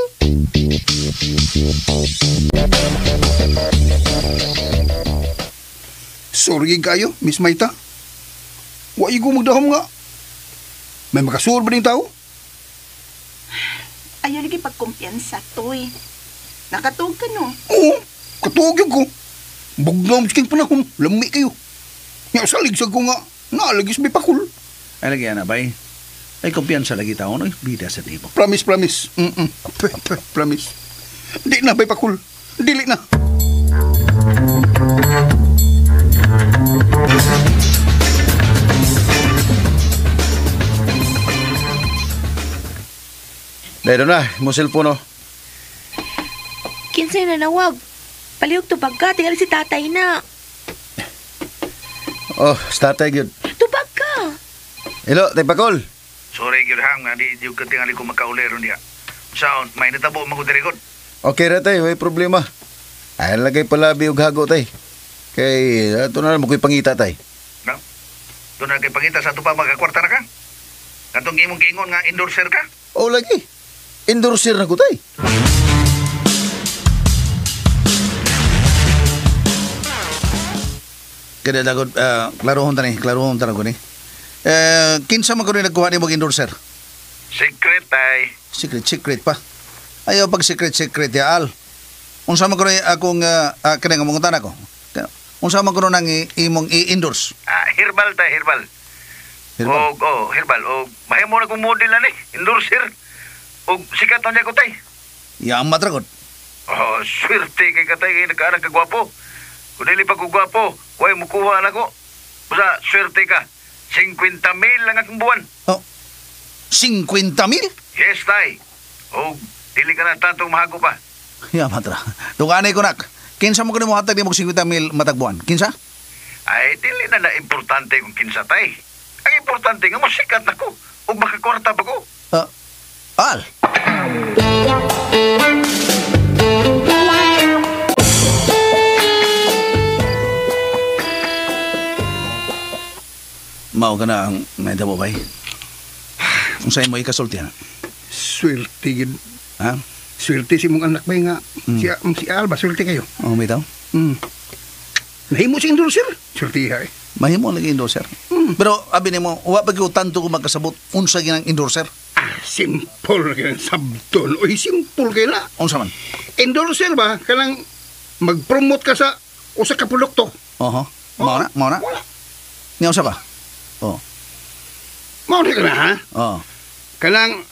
Sorry kayo, Miss Maita. Wa ko magdahom nga. May makasur ba din tao? Ayaw lagi pagkumpiyansa, Toy. Nakatuog ka, no? Oo, katuog yun ko. Bugnaw misking panahon, lami kayo. Nga salig sa ko nga, naalagis may pakul. Ay, lagi, ana, bay. Ay, kumpiyansa lagi tao, no? Bida sa tipo. Promise, promise. Promise. Di na, bay pakul. Dili na. Dahil na, mo cellphone, oh. Kinsay na nawag. Palihog tubag ka, tingali si tatay na. Oh, si tatay yun. Tubag ka. Hello, tay Pakol. Sorry, gyud hang, nga di gyud ka tingali ko makaulero niya. Sound, may natabo man ko diri god. Okay ra tay, way problema. Ay, lagay pala og hago tay. Kay ato na lang mo ko'y pangita tay. No? Doon na kay pangita sa ato pa magkakwarta na ka. Katong imong giingon nga endorser ka. Oh, lagi. Endorser na ko tay. Kada dagod, klarohon ta ni, klarohon ta na ko ni. Kinsa man ko ni nagkuha ni mong endorser? Secret tay. Secret, secret pa. Ayaw pag secret, secret ya, Al. Unsa man ko ni akong, kanang mangutan ako. Unsa man ko nang imong i-endorse? Ah, herbal tay, herbal. Herbal? Og, oh, herbal. Og, mahimo na kong model na ni, endorser. Og, sikat na niya ko tay. Ya, ang matragot. Oh, swerte kay katay kay nagkaanak ka gwapo. Kung dili pa ko gwapo, way mukuha na ko. Basta, swerte ka. 50,000 lang akong buwan. Oh, 50,000? Yes, tay. Og, dili ka na tantong mahago pa. Ya, matra. Duganay ko nak. Kinsa mo ko ni mohatag ni mong 50,000 matag buwan? Kinsa? Ay, dili na na importante kung kinsa, tay. Ang importante nga, masikat na ko. Og makakwarta pa ko. Al? Mao ka na ang naitabo, bay. Kung sa'yo mo ikasulti, ha? Swerte yun. Ha? Swerte si mong anak bay nga. Si Alba, swerte kayo. Oo, may tao? Nahimo si endorser. Swerte ha, eh. Mahimo lagi endorser. Pero, abi nimo, wa pa gyud tanto ko magkasabot unsa ginang endorser. Ah, simple kayo sabton. Uy, simple kayo na. Unsa man? Endorser ba? Kanang Mag-promote ka sa usa ka produkto. Oho. Mao na, mao na. Niya usa pa. Oh. Mao na ka na, ha? Oh. Kanang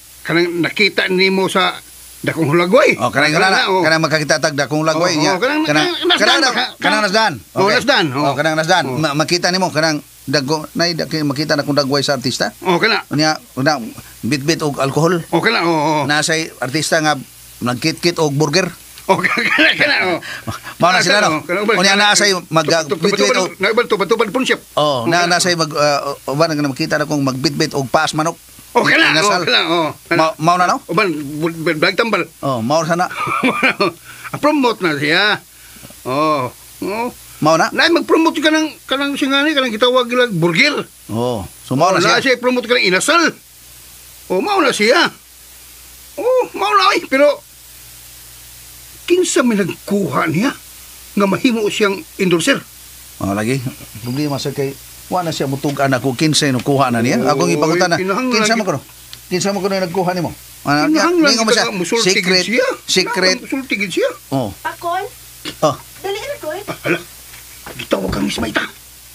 nakita nimo sa dakong hulagway. Oh, kanang kanang kanang makakita tag dakong hulagway niya. Kanang kanang nasdan. Oh, nasdan. Oh, kanang nasdan. Makita nimo kanang dagko nay makita na kung dagway sa artista. Oh, kana. Niya na bitbit og alkohol. Oh, kana. Oh. Nasay artista nga nagkit-kit og burger. Oh, kana. Oh. Mao na sila no. Unya naa say mag bitbit og tubad ponsep. Oh, na naa say mag uban nga makita na kung magbitbit og paas manok. Oh, kana. Oh, kana. Oh. Mao na no? Uban blag tambal. Oh, mao sana. Promote na siya. Oh. Oh. Mao na? Nay mag-promote ka ng kanang singani kanang gitawag nila burger. Oh, so mao na siya. Na siya promote ka ng inasal. Oh, mao na siya. Oh, mao na ay, pero kinsa may nagkuha niya nga mahimo siyang endorser? Oh, lagi. Problema sa kay wa na siya mutug-an ako kinsa no kuha na niya. Akong ipangutana, kinsa mo kuno? Kinsa mo kuno nagkuha nimo? Kinahanglan mo siya. Secret. Secret. Musulti gid siya. Oh. Pakol. Oh. Dali ra koy. Hala. Gitawag kang Miss Maita.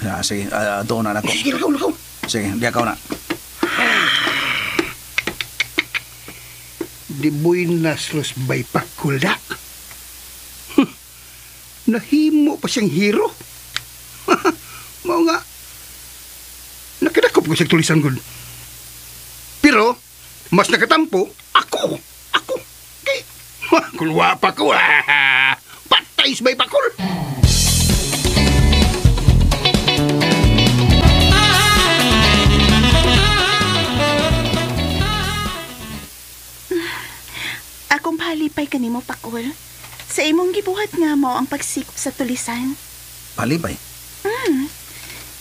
Ya, sige, doon na ako. Sige, lakaw, lakaw. Sige, di ako na. Di buenas los bay pakula. Nahimo pa siyang hero. Mao nga. Nakadakop ko siyang tulisan gud. Pero, mas nakatampo, ako. Ako. Kay, kulwa pa ko. Patay sa bay pakul. Akong palipay kanimo, Pakol. Sa imong gibuhat nga mo ang pagsikop sa tulisan. Palipay?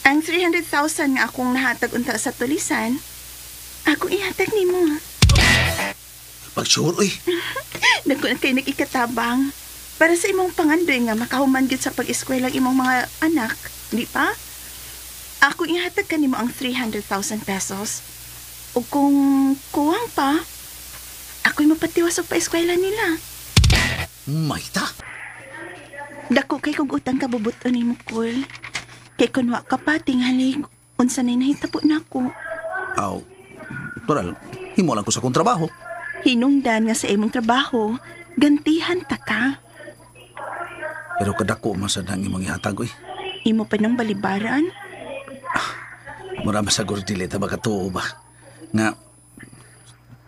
Ang 300,000 nga akong nahatag unta sa tulisan, akong ihatag nimo. Pag-sure, uy. Dagko na kayo nag-ikatabang. Para sa imong pangandoy nga makahuman gyud sa pag-eskwela ang imong mga anak, di pa? Akong ihatag kanimo ang 300,000 pesos. O kung kuwang pa, ako'y mapatiwas og pa-eskwela nila. Maita? Dako kay kog utang kabubuton nimo, Kul. Kay kun wa ka pa, tingali, unsa na'y nahitabo nako. Aw, toral, himo lang ko sa akong trabaho. Hinungdan nga sa imong trabaho, gantihan ta ka. Pero kadako man sad ang imong ihatag, oy. Imo pa nang balibaran? Mura man sa dili ta makatuo ba? Nga,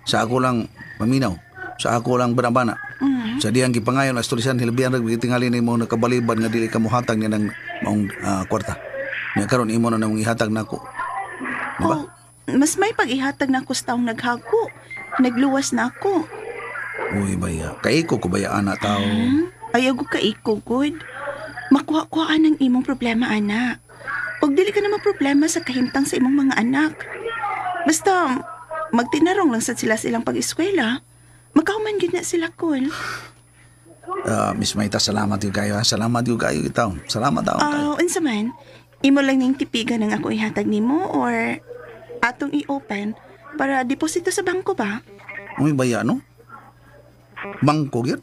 sa ako lang paminaw, sa ako lang banabana. Sa diyang gipangayon as tulisan hilabihan ra tingali nimo nakabaliban nga dili ka mohatag niya ng maong kwarta. Nya karon imo na namong ihatag nako. Diba? Oh, mas may pag-ihatag nako sa taong naghago. Nagluwas na ako. Uy baya, kaiko ko baya ana tao. Ayaw ko kaiko good. Makuha-kuhaan ang imong problema ana. Og dili ka na maproblema sa kahimtang sa imong mga anak. Basta magtinarong lang sad sila silang pag-eskwela. Magkahuman gyud na sila, Kul. Miss Maita, salamat gyud kayo. Salamat gyud kayo itaw. Salamat daw kayo. Unsa man? Imo lang ning tipigan ang ako ihatag nimo or atong i-open para deposito sa bangko ba? Uy, baya no? Bangko gyud?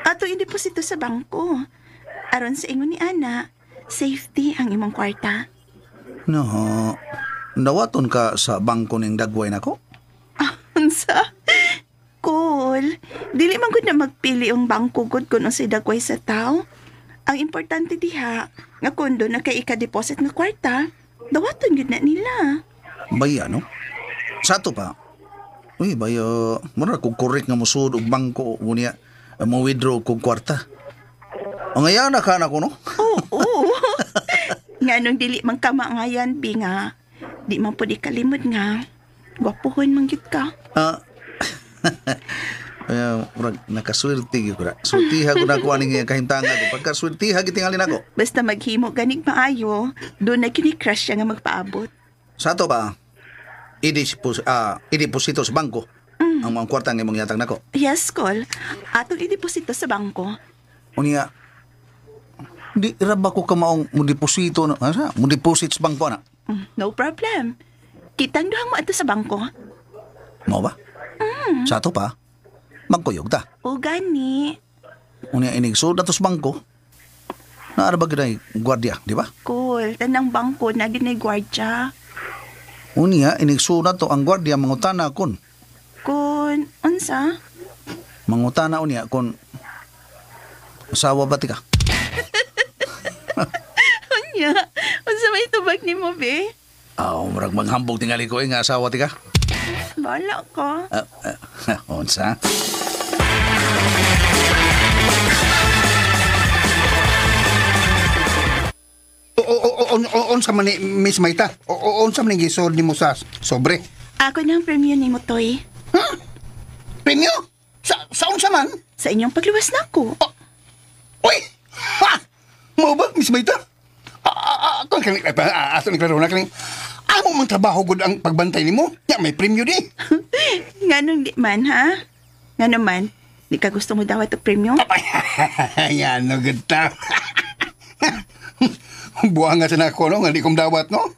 Atong i-deposito sa bangko. Aron sa ingon ni Ana, safety ang imong kwarta. No. Dawaton ka sa bangko ning dagway nako? Unsa? Cool. Dili man gud na magpili ang bangko gud kung unsay dagway sa tao. Ang importante diha nga kun do na kay ika-deposit nga kwarta, dawaton gyud na nila. Baya no? Sa ato pa. Uy, baya, mura kung correct nga mosud og bangko unya mo withdraw kog kwarta. Ang ayana ka na ko no? Oo. Nga nung dili man ka maangayan bi nga di man pud ikalimod nga gwapuhon man gyud ka. Murag nakaswerte gyud ko na. Sultiha ko na ko aning kahimtanga ko. Pagkaswerte gitingali nako. Basta maghimo ganig maayo, doon na kini crush siya nga magpaabot. Sa ato ba? I-deposito sa bangko. Ang mga kwarta nga imong ihatag nako. Yes, Kol. Atong i-deposito sa bangko. Unya, di ra ba ko kamaong mo deposito na, asa? Mo deposit sa bangko na. No problem. Kitang duhang mo ato sa bangko. Mao ba? Sa ato pa, magkuyog ta. O gani. Unya inig so datos bangko. Naara ba ginay gwardiya, di ba? Cool. Tanang bangko na ginay gwardiya. Unya inig so nato ang gwardiya mangutana kon. Kun unsa? Mangutana unya kon asawa ba ti ka? Unya, unsa may tubag nimo be? Aw, murag maghambog tingali ko nga asawa ti ka. Bala ka. Unsa? Unsa man ni Miss Maita? Unsa man ni gisod nimo sa sobre? Ako na ang premyo nimo, Toy. Huh? Premyo? Sa unsa man? Sa inyong pagluwas nako. Oh. Uy! Ha! Mao ba, Miss Maita? Kung kani ato ni klaro na kani. Amo man trabaho gud ang pagbantay nimo. Nya may premyo di. Nganong di man, ha? Ngano man? Di ka gusto mo dawat og premyo? Yan no gud ta. Buang nga sa nako no, nga di kong dawat no.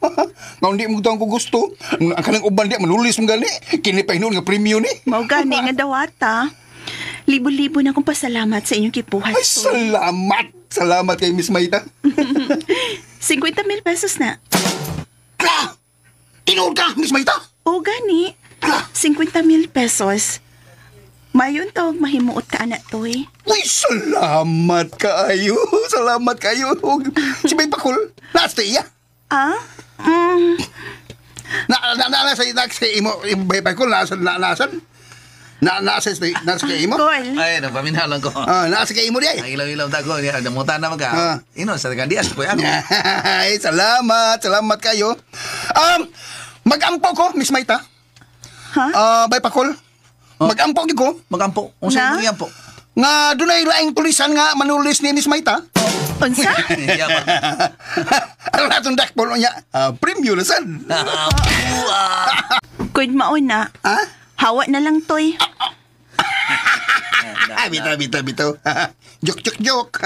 Nga hindi mo ko gusto. Ang kanang uban di manulis mong gani. Kini pa hinuon nga premyo ni. Mao gani nga dawata. Libo-libo na akong pasalamat sa inyong kipuhat. Ay, salamat! Salamat kay Miss Maita. 50,000 pesos na. Kla! Tinuod ka, Miss Maita? O gani. 50,000 pesos. Mayon tawag mahimuot ka, anak, Toy. Uy, salamat kaayo. Salamat kayo. Si Bay Pakul, nasa iya. Ah? Mm. Na sa imo, Bay Pakul, nasa? Nasa kay imo? Kol. Ay, napaminalan ko. Nasa kay imo di ay. Ang ilaw-ilaw ta ko. Namutan na magka. Ino, sa Dias po yan. Ay, salamat. Salamat kayo. Mag-ampo ko, Miss Maita. Ha? Bay Pakul. Mag-ampo gid ko. Mag-ampo? Unsa imong iampo? Nga dunay laing tulisan nga manulis ni Miss Maita. Unsa? Aron atong dakpon niya. Premyo na sad. Kun mauna. Ha? Hawa na lang, Toy. Bitaw. Joke.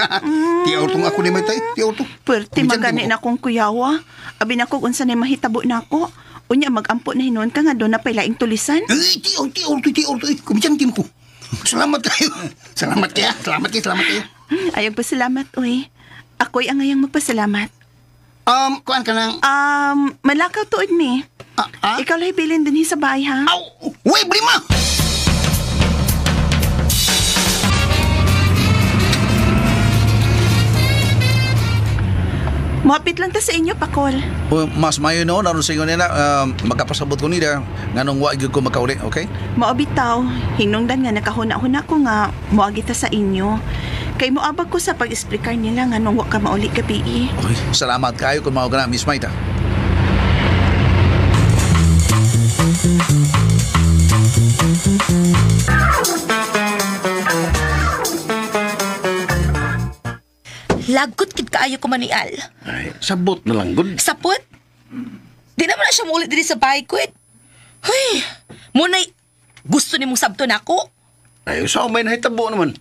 Tiyaw tong ako ni Maita. Tiyaw to. Pwerte magani na akong kuyawa. Abi na ko unsa na mahitabo na ako. Unya magampo na hinuon ka nga doon na pay laing tulisan. Ay, tiyaw. Kumidyan ko. Salamat kayo. Salamat kayo. Salamat kayo. Ayaw pasalamat, uy. Ako'y ang ngayang magpasalamat. Kuan ka nang... Malakaw tuod mi. Ikaw lang bilin din sa bahay, ha? Aw! Uy, blima! Muapit lang ta sa inyo, Pakol. Mas mayo noon, aron sa inyo nila, magkapasabot ko nila, nganong wa gyud ko makauli, okay? Maobitaw, hinungdan nga nakahuna-huna ko nga moagi ta sa inyo. Kay moabag ko sa pag-explicar nila nganong wa ka mauli gabi. Uy, salamat kayo kung mao ka na, Miss Maita. Lagot kid kaayo ko manial. Ay, sabot na lang, good. Sapot? Di naman na siya muulit diri sa bahay ko. Huy, munay, gusto ni mong sabto na ako. Ay, sa may nahitabo naman.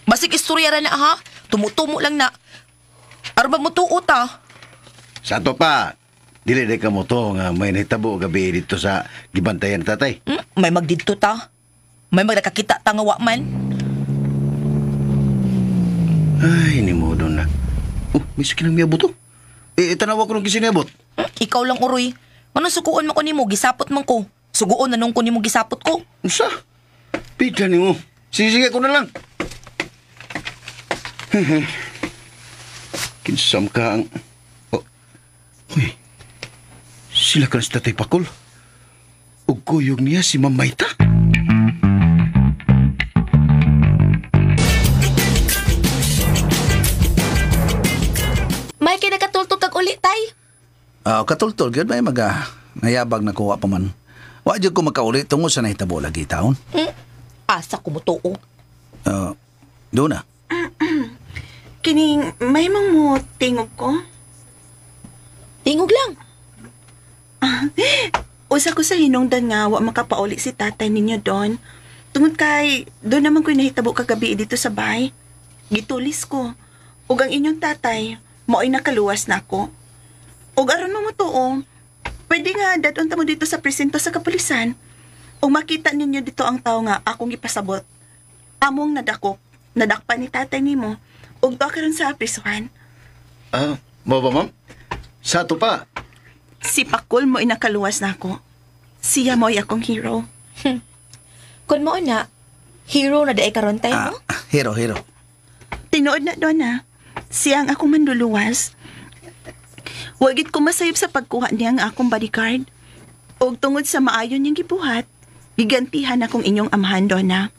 Basig istorya ra na ha. Tumutumo lang na. Aron ba mutuot ha? Sa ato pa, dili di ka mo to nga may nahitabo gabi dito sa gibantayan tatay. May magdidto ta. May magdakakita ta nga wa man. Ay, ni mo doon na. Oh, may sakit ng miyabot to. Eh, tanawa ko nung kisinabot. Ikaw lang, uroy. Anong sukuon mo ko nimo? Gisapot man ko. Suguon na nung ko nimo gisapot ko. Unsa? Pita nimo. Sige, ko na lang. Kinsam ka ang... Oh. Uy. Sila ka na si Tatay Pakol. Ug kuyog niya si Ma'am Maita. May kay nakatultol kag uli, tay. Katultol, gyud may maga nayabag na kuha pa man. Wa jud ko makauli tungod sa nahitabo lagi taon. Asa ko mutuo. Doon na. Kining may mang mo tingog ko? Tingog lang. Usa ko sa hinungdan nga wa makapauli si tatay ninyo doon. Tungod kay doon naman ko'y nahitabo kagabi dito sa bahay. Gitulis ko. Ug ang inyong tatay, mao'y nakaluwas na ako. Ug aron mo mutuo, pwede nga dadon ta mo dito sa presinto sa kapulisan. Ug makita ninyo dito ang tao nga akong gipasabot. Among nadakop. Nadakpan ni tatay nimo ug tuwa karon sa prisuhan. Ah, mo ba, ma'am? Sa ato pa. Si Pakul mo inakaluwas na ako. Siya mo'y akong hero. Kun mo na, hero na daay karon tayo, no? Hero, hero. Tinuod na, Donna. Siya ang akong manluluwas. Wagit ko masayop sa pagkuha niya ang akong bodyguard. Og tungod sa maayon niyang gibuhat, gigantihan akong inyong amahan, Donna.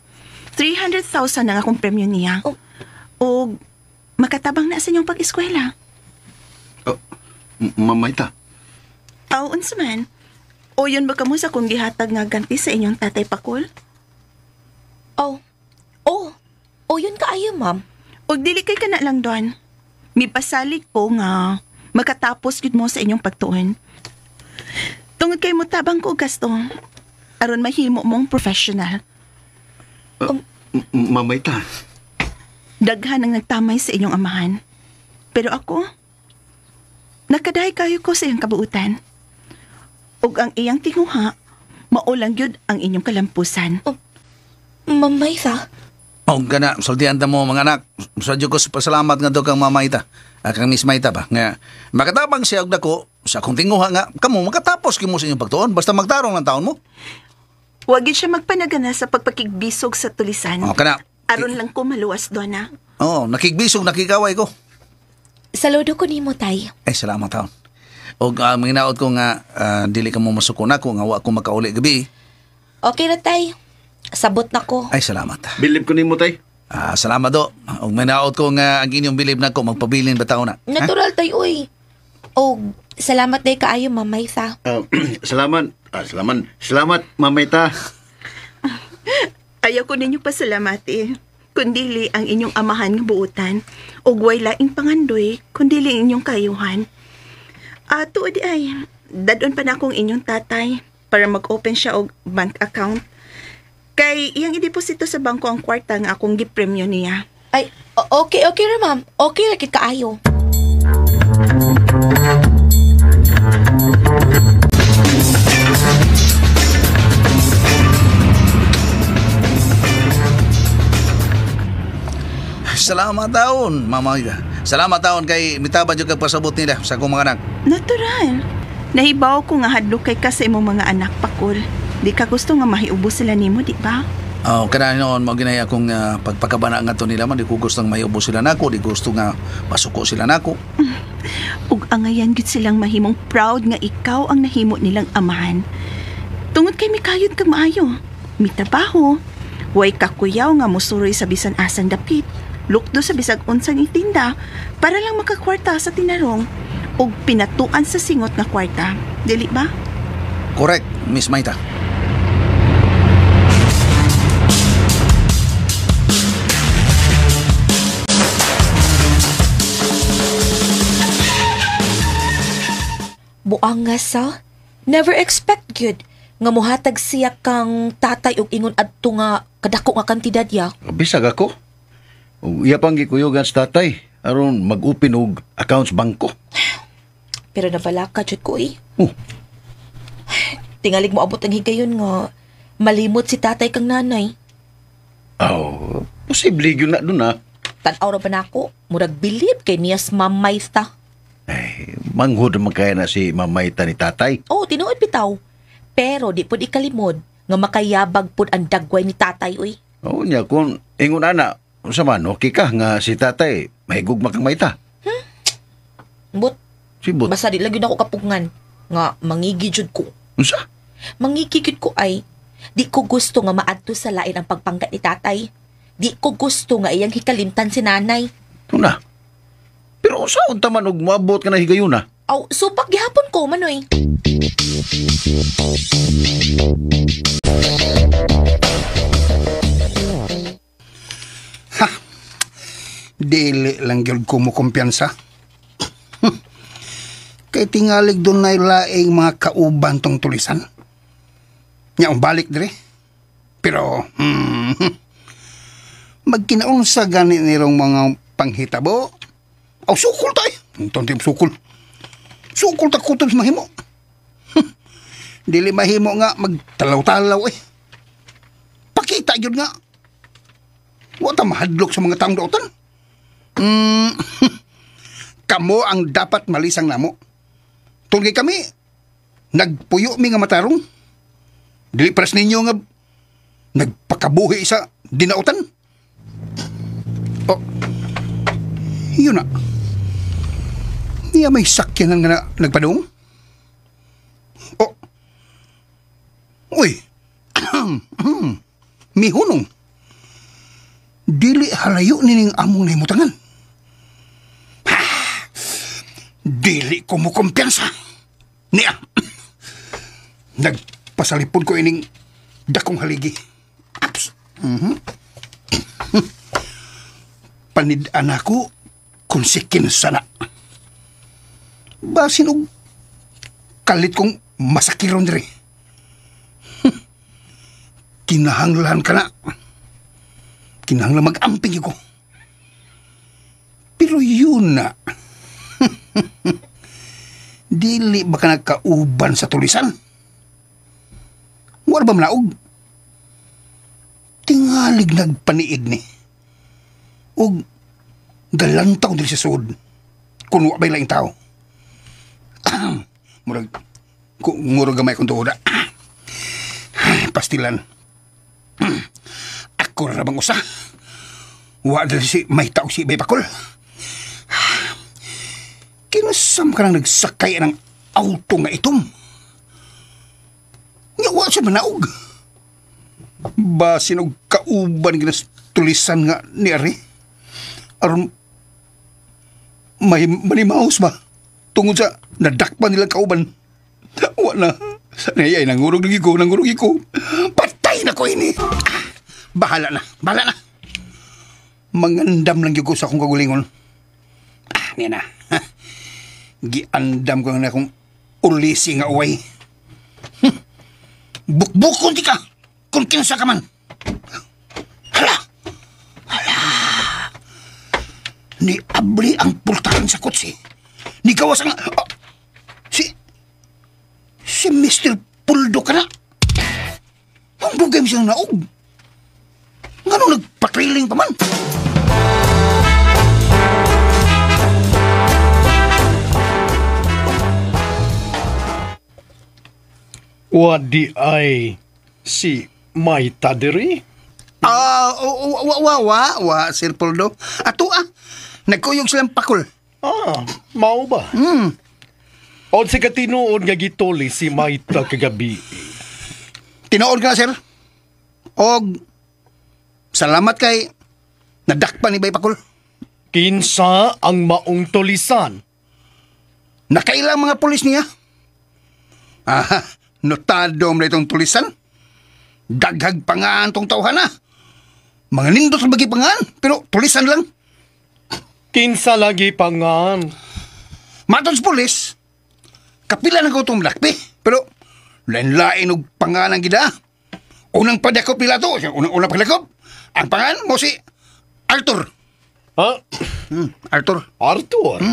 300,000 ang akong premyo niya. Oh. Og makatabang na sa inyong pag-eskwela. Oh, Ma'am Maita. Aw, unsa man. O yun ba kamo sa kung gihatag nga ganti sa inyong tatay Pakul? Oh. Oh. Oh, yun kaayo, ma'am. Og dili kay kana lang, Don. Mipasalig ko nga makatapos gid mo sa inyong pagtuon. Tungod kay motabang ko og gasto, aron mahimo mong professional. Ma'am Maita. Daghan ang nagtamay sa inyong amahan. Pero ako, nakadahay kayo ko sa iyang kabuutan. Ug ang iyang tinguha, maulang gyud ang inyong kalampusan. Oh, Ma'am Maita. Oh, gana, sultihan ta mo mga anak. Sadyo ko sa pasalamat nga daw kang Ma'am Maita. Kang Miss Maita ba? Nga, makatabang siya og dako sa akong tinguha nga, kamo makatapos kimo sa inyong pagtuon. Basta magtarong ng taon mo. Wag gyud siya magpanagana sa pagpakigbisog sa tulisan. Oh, kana. Aron lang ko maluwas, Donna. Oh, nakigbisog, nakikaway ko. Saludo ko nimo, tay. Ay, salamat taon. Og manginaot ko nga dili ka mo masuko nako nga wa ko makauli gabi. Okay na, tay. Sabot na ko. Ay, salamat. Bilib ko nimo, tay. Salamat do. Og manginaot ko nga ang inyong bilib nako magpabilin ba taon na. Natural, tay, uy. Og salamat day kaayo, Ma'am Maita. Salamat. Salamat. Salamat, Ma'am Maita. Ayaw ko ninyo pasalamati. Kundili ang inyong amahan nga buutan. Ug way laing pangandoy, kundili ang inyong kayuhan. Tuod ay, dadon pa na akong inyong tatay para mag-open siya og bank account. Kay iyang ideposito sa bangko ang kwarta nga akong gipremyo niya. Ay, okay, okay ra, ma'am. Okay ra kit kaayo. Salamat taon, Ma'am Maita. Salamat taon kay mitaban jud kag pasabot nila sa akong mga anak. Natural. Nahibaw ko nga hadlok kay ka sa imong mga anak, Pakul. Di ka gusto nga mahiubos sila nimo, di ba? Oh, kana noon mao ginay akong pagpakabana ngadto nila man, di ko gustong mahiubos sila nako, di gusto nga masuko sila nako. Ug angayan gyud silang mahimong proud nga ikaw ang nahimo nilang amahan. Tungod kay mikayod kag maayo, mitrabaho, way kakuyaw nga mosuroy sa bisan asang dapit, lukdo sa bisag unsang itinda para lang makakwarta sa tinarong ug pinatuan sa singot nga kwarta. Dili ba? Correct, Miss Maita. Buang nga sa, never expect gyud nga muhatag siya kang tatay og ingon adto nga kadako nga kantidad ya. Bisag ako. Iya pang gikuyugan sa tatay aron mag-open og accounts bangko. Pero nabalaka jud ko eh. Oh. Tingalig mo abot ang higayon nga malimot si tatay kang nanay. Aw, posible gyud na dun ah. Tan-aw ra ba nako? Murag bilib kay niya sa Ma'am Maita. Ay, manghod man kaya na si Ma'am Maita ni tatay. Oh, tinuod bitaw. Pero di pud ikalimod nga makayabag pud ang dagway ni tatay uy. Oo niya, kung ingon ana, unsa man, okay ka nga si tatay mahigugma kang Maita. But, Sibot. Basta di lagi na ako kapugngan nga mangigi jud ko. Unsa? Mangigi jud ko ay di ko gusto nga maadto sa lain ang pagpanggat ni tatay. Di ko gusto nga iyang hikalimtan si nanay. Tuna. Pero unsa unta man og moabot ka na higayuna? Aw, supak gihapon ko manoy. Ha. Dili lang gyud ko mo kumpiyansa. Kay tingalig dunay laing mga kauban tong tulisan. Nya balik dire. Pero magkinaunsa gani nirong mga panghitabo. Aw sukol tay. Tontim sukol. Sukol ta kutob mahimo. Dili mahimo nga magtalaw-talaw eh. Pakita gyud nga. Wa ta mahadlok sa mga taong dautan. Kamo ang dapat malisang namo. Tungod kay kami, nagpuyo mi nga matarong. Dili paras ninyo nga nagpakabuhi sa dinautan. Oh, yun na. Niya may sakyanan nga na nagpadung? Oh, uy, mihunong. Dili halayo nining among nahimutangan. Dili ko mo kumpiyansa. Niya, nagpasalipod ko ining dakong haligi. Aps. Panid-an ako kung si kinsa na. Basin og kalit kong masakiron diri. Kinahanglan ka na. Kinahanglan mag-amping ko. Pero yun na. Dili ba ka nagkauban sa tulisan? Wala ba manaog? Tingalig nagpaniid ni. Og galantaw diri sa sud. Kung wa ba'y laing tao. Murag, ngurog gamay kong tuoda. Pastilan. Ako ra bang usa? Wa diri si may tao si Bay Pakol. Kinasam ka nang nagsakay ng auto nga itom. Nga wa siya manaog. Basin og kauban ginas tulisan nga ni Ari. Aron may manimaos ba? Tungod sa nadakpan nilang kauban. Wa na. Ay, nangurog lagi ko, nangurog ko. Patay na ko ini. Bahala na, bahala na. Mangandam lang gyud ko sa akong kagulingon. Niya na. Giandam ko na akong ulisi nga uway. Bukbukon di ka kung kinsa ka man. Hala! Hala! Ni abli ang pultahan sa kotse. Ni gawas ang... Oh, si Mr. Puldo ka na. Ang dugay mo siyang naog. Ngano nagpatriling pa man? Wadi ay si Maita diri? Wa, Sir Poldo. Ato nagkuyog silang pakol. Mao ba? On si katinuod nga gituli si Maita kagabi. Tinuod ka na, sir. Og salamat kay nadakpan ni Bay Pakol. Kinsa ang maong tulisan? Nakailang mga pulis niya. Notado mo na itong tulisan. Daghag pangaan tong tawhan na. Mga nindot sa bagi pangaan, pero tulisan lang. Kinsa lagi pangaan? Matod sa pulis, kapila na ko itong lakpi. Pero lain-lain og pangaan ang gida. Unang padakop nila to, unang padakop. Ang pangaan mo si Arthur. Ha? Arthur. Arthur?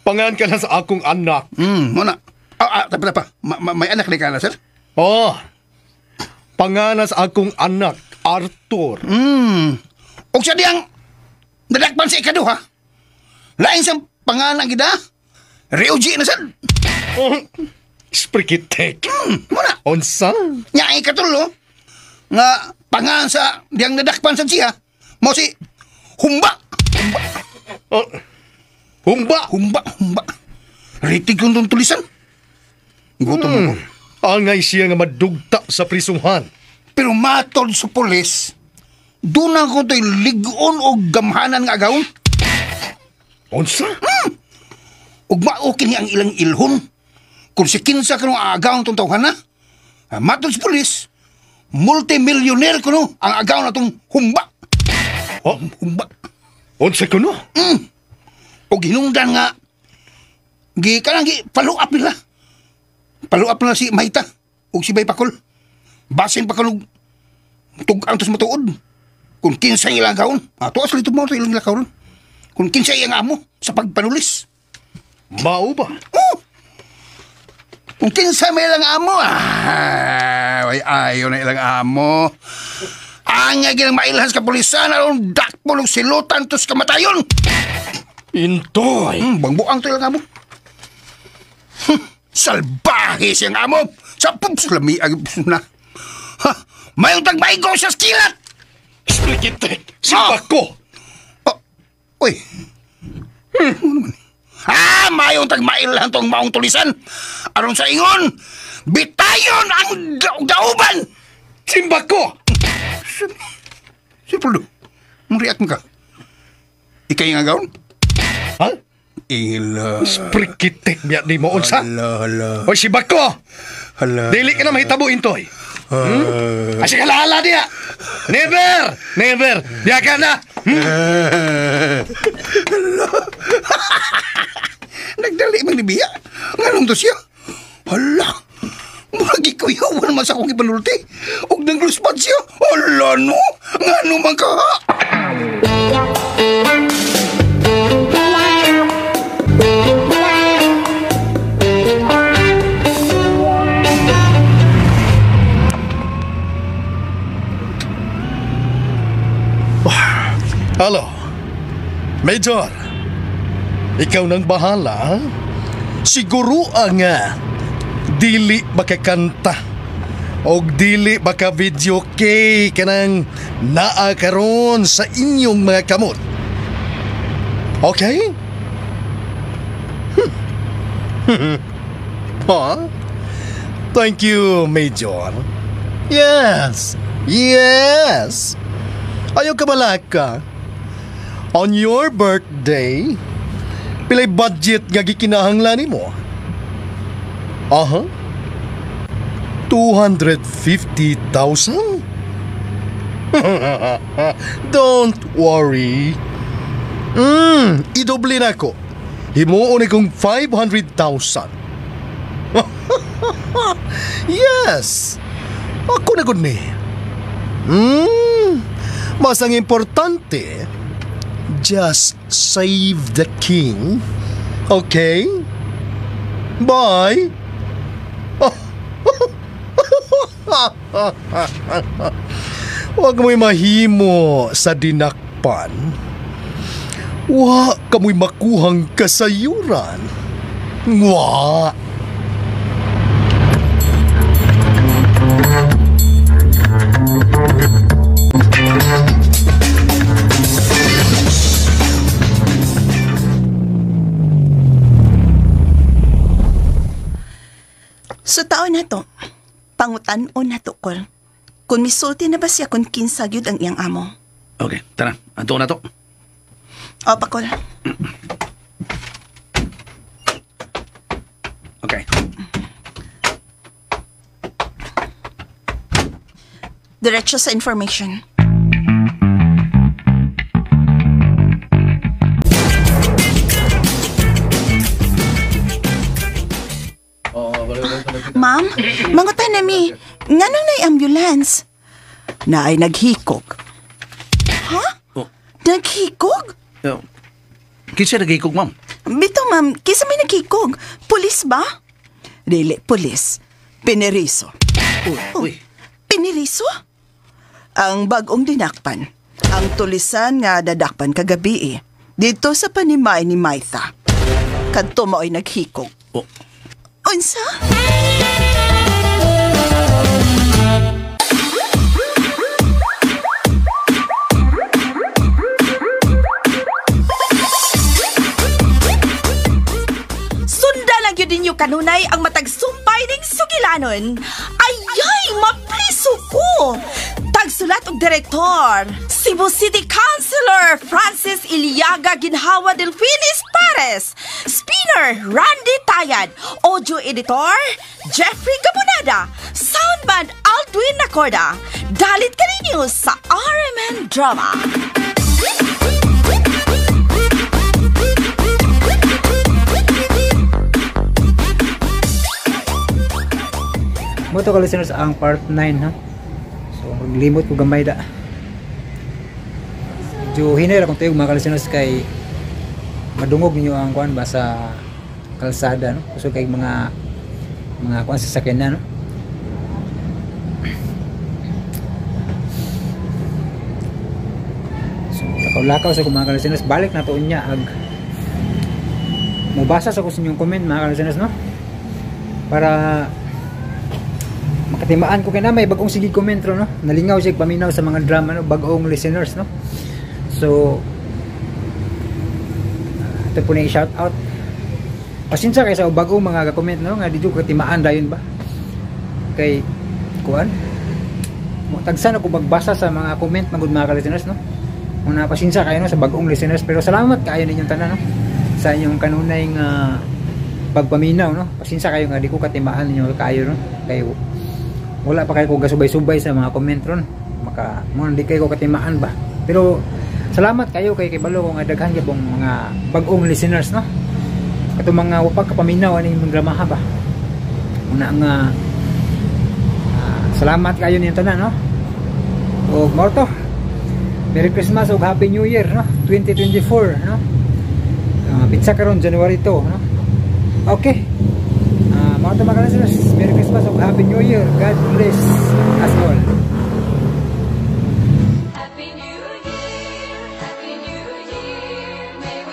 Pangaan ka na sa akong anak. Muna. Tapa. May anak na ka na, sir? Oh. Panganas akong anak, Arthur. Og siya diyang nadakpan sa ikaduha. Lain siyang pangalan gida. Reuji na, sir. Sprikitek. Muna. Onsa? Nya ay katulo. Nga pangalan sa diyang nadakpan sa siya. Mo si Humba. Humba. Humba? Humba, humba. Ritig kong itong tulisan. Gutom ako. Angay siya nga madugta sa prisuhan. Pero matod sa pulis, doon ako to'y ligon o gamhanan nga agawon. Unsa? Ug mao kini ang ilang ilhon. Kung si kinsa kanong aagawon tong tawhan na, matod sa pulis, multimillionaire kuno ang agawon na tong humba. Oh? Humba. Unsa kuno? Og hinungdan nga, gi kanang gi follow up nila. Follow up na si Maita ug si Bay Pakol. Basin pa kanog tug-ang tos matuod. Kung kinsa ilang kaon, ato asli mo ilang kaon. Kung kinsa iyang amo sa pagpanulis. Mao ba? Oh. Kung kinsa may ilang amo, ay ayo na ilang amo. Angay ginang mailhan sa kapulisan aron dakpon og silutan tos kamatayon. Intoy. Bangbuang to ilang amo. Salbahe siyang amo. Sa lami na. Ha, mayong tagmaigo sa skilat. Sprikitek, simbako. Oh, uy. Ano naman? Ha, mayong tagmailhan tong maong tulisan. Aron sa ingon, bitayon ang dauban. Simbako. Si Poldo, mong react mo ka. Ikay nga gawin? Ha? Ila. Sprikitek biya di mo unsa. Hala, hala. Oy, simbako. Hala. Dili ka na mahitabo, Intoy. Ay, sige, hala diya. Never! Never! Diya ka na! Hala. Nagdali man ni Biya. Nganong to siya? Hala. Murag ikuyawan man sa akong ipanulti. Og nagluspad siya. Hala no. Ngano man ka? Hello, Major. Ikaw nang bahala. Ha? Siguro ang dili makakanta o dili baka video kay kanang naa karon sa inyong mga kamot. Okay? Huh? Thank you, Major. Yes. Yes. Ayaw ka balaka. On your birthday, pilay budget nga gikinahanglan nimo? Aha. 250,000? Don't worry. Idoble na ko. Himuon ni kong 500,000. Yes. Ako na gud ni. Mas ang importante, just save the king. Okay? Bye. Huwag mo'y mahimo sa dinakpan. Wa kamoy makuhang kasayuran. Wa! So taon na to, pangutan-on na to, Kol. Kung misulti na ba siya kung kinsa gyud ang iyang amo. Okay, tara. Anto na to. O, Pakol. Okay. Diretso sa information. Ma'am, mangutan na mi. Nganong na'y ambulance? Naay naghikog. Ha? Oh. Naghikog? Kinsa naghikog, ma'am? Bito, ma'am. Kinsa may naghikog? Pulis ba? Dili, pulis. Pineriso. Uy. Pineriso? Ang bagong dinakpan. Ang tulisan nga dadakpan kagabi eh. Dito sa panimay ni Maitha. Kadto mao'y naghikog. Oh. Unsa? Sunda lang yun ninyo kanunay ang matagsumpay ning sugilanon. Ayay, mapriso ko! Tagsulat og direktor, Cebu City Councilor Francis Iliaga Ginhawa Delfinis Pares, Spinner Randy Tayad, Audio Editor Jeffrey Gabunada, Soundman Aldwin Nacorda. Dalit ka ninyo sa RMN Drama. Mo to ka listeners ang part 9 ha. So maglimot ko gamay da. Medyo hinay ra kung tuyog mga ka-listeners kay madungog ninyo ang kuan ba sa kalsada no. Kusog kay mga kuan sa sakyanan no. Lakaw-lakaw sa ko, mga ka-listeners. Balik na to unya ag mubasa sa ko sa inyong comment, mga ka-listeners, no, para makatimaan ko kay na may bagong sige comment ro, no. Nalingaw siya paminaw sa mga drama, no, bagong listeners, no. So ito po na i-shout out. Pasensya kay sa bagong mga comment, no, nga di jud katimaan dayon ba, kay kuan mo tagsa na ko magbasa sa mga comment magud, mga ka-listeners, no. Una, pasensya kayo, no, sa bagong listeners, pero salamat kaayo ninyong tanan, no, sa inyong kanunay nga pagpaminaw, no. Pasensya kayo nga di ko katimaan ninyo kaayo, no, kay wala pa kayo ko gasubay-subay sa mga comment ron, maka mo di kayo ko katimaan ba. Pero salamat kayo kay kibalo ko nga daghan gyud mga bagong listeners, no, katong mga wa pa kapaminaw ani imong dramaha ba. Una nga salamat kayo ninyong tanan, no. Og mao to. Merry Christmas ug Happy New Year, no, 2024, no. Pitsa karon January 2, no. Okay, mao to, mga listeners. Merry Christmas ug Happy New Year. God bless us all.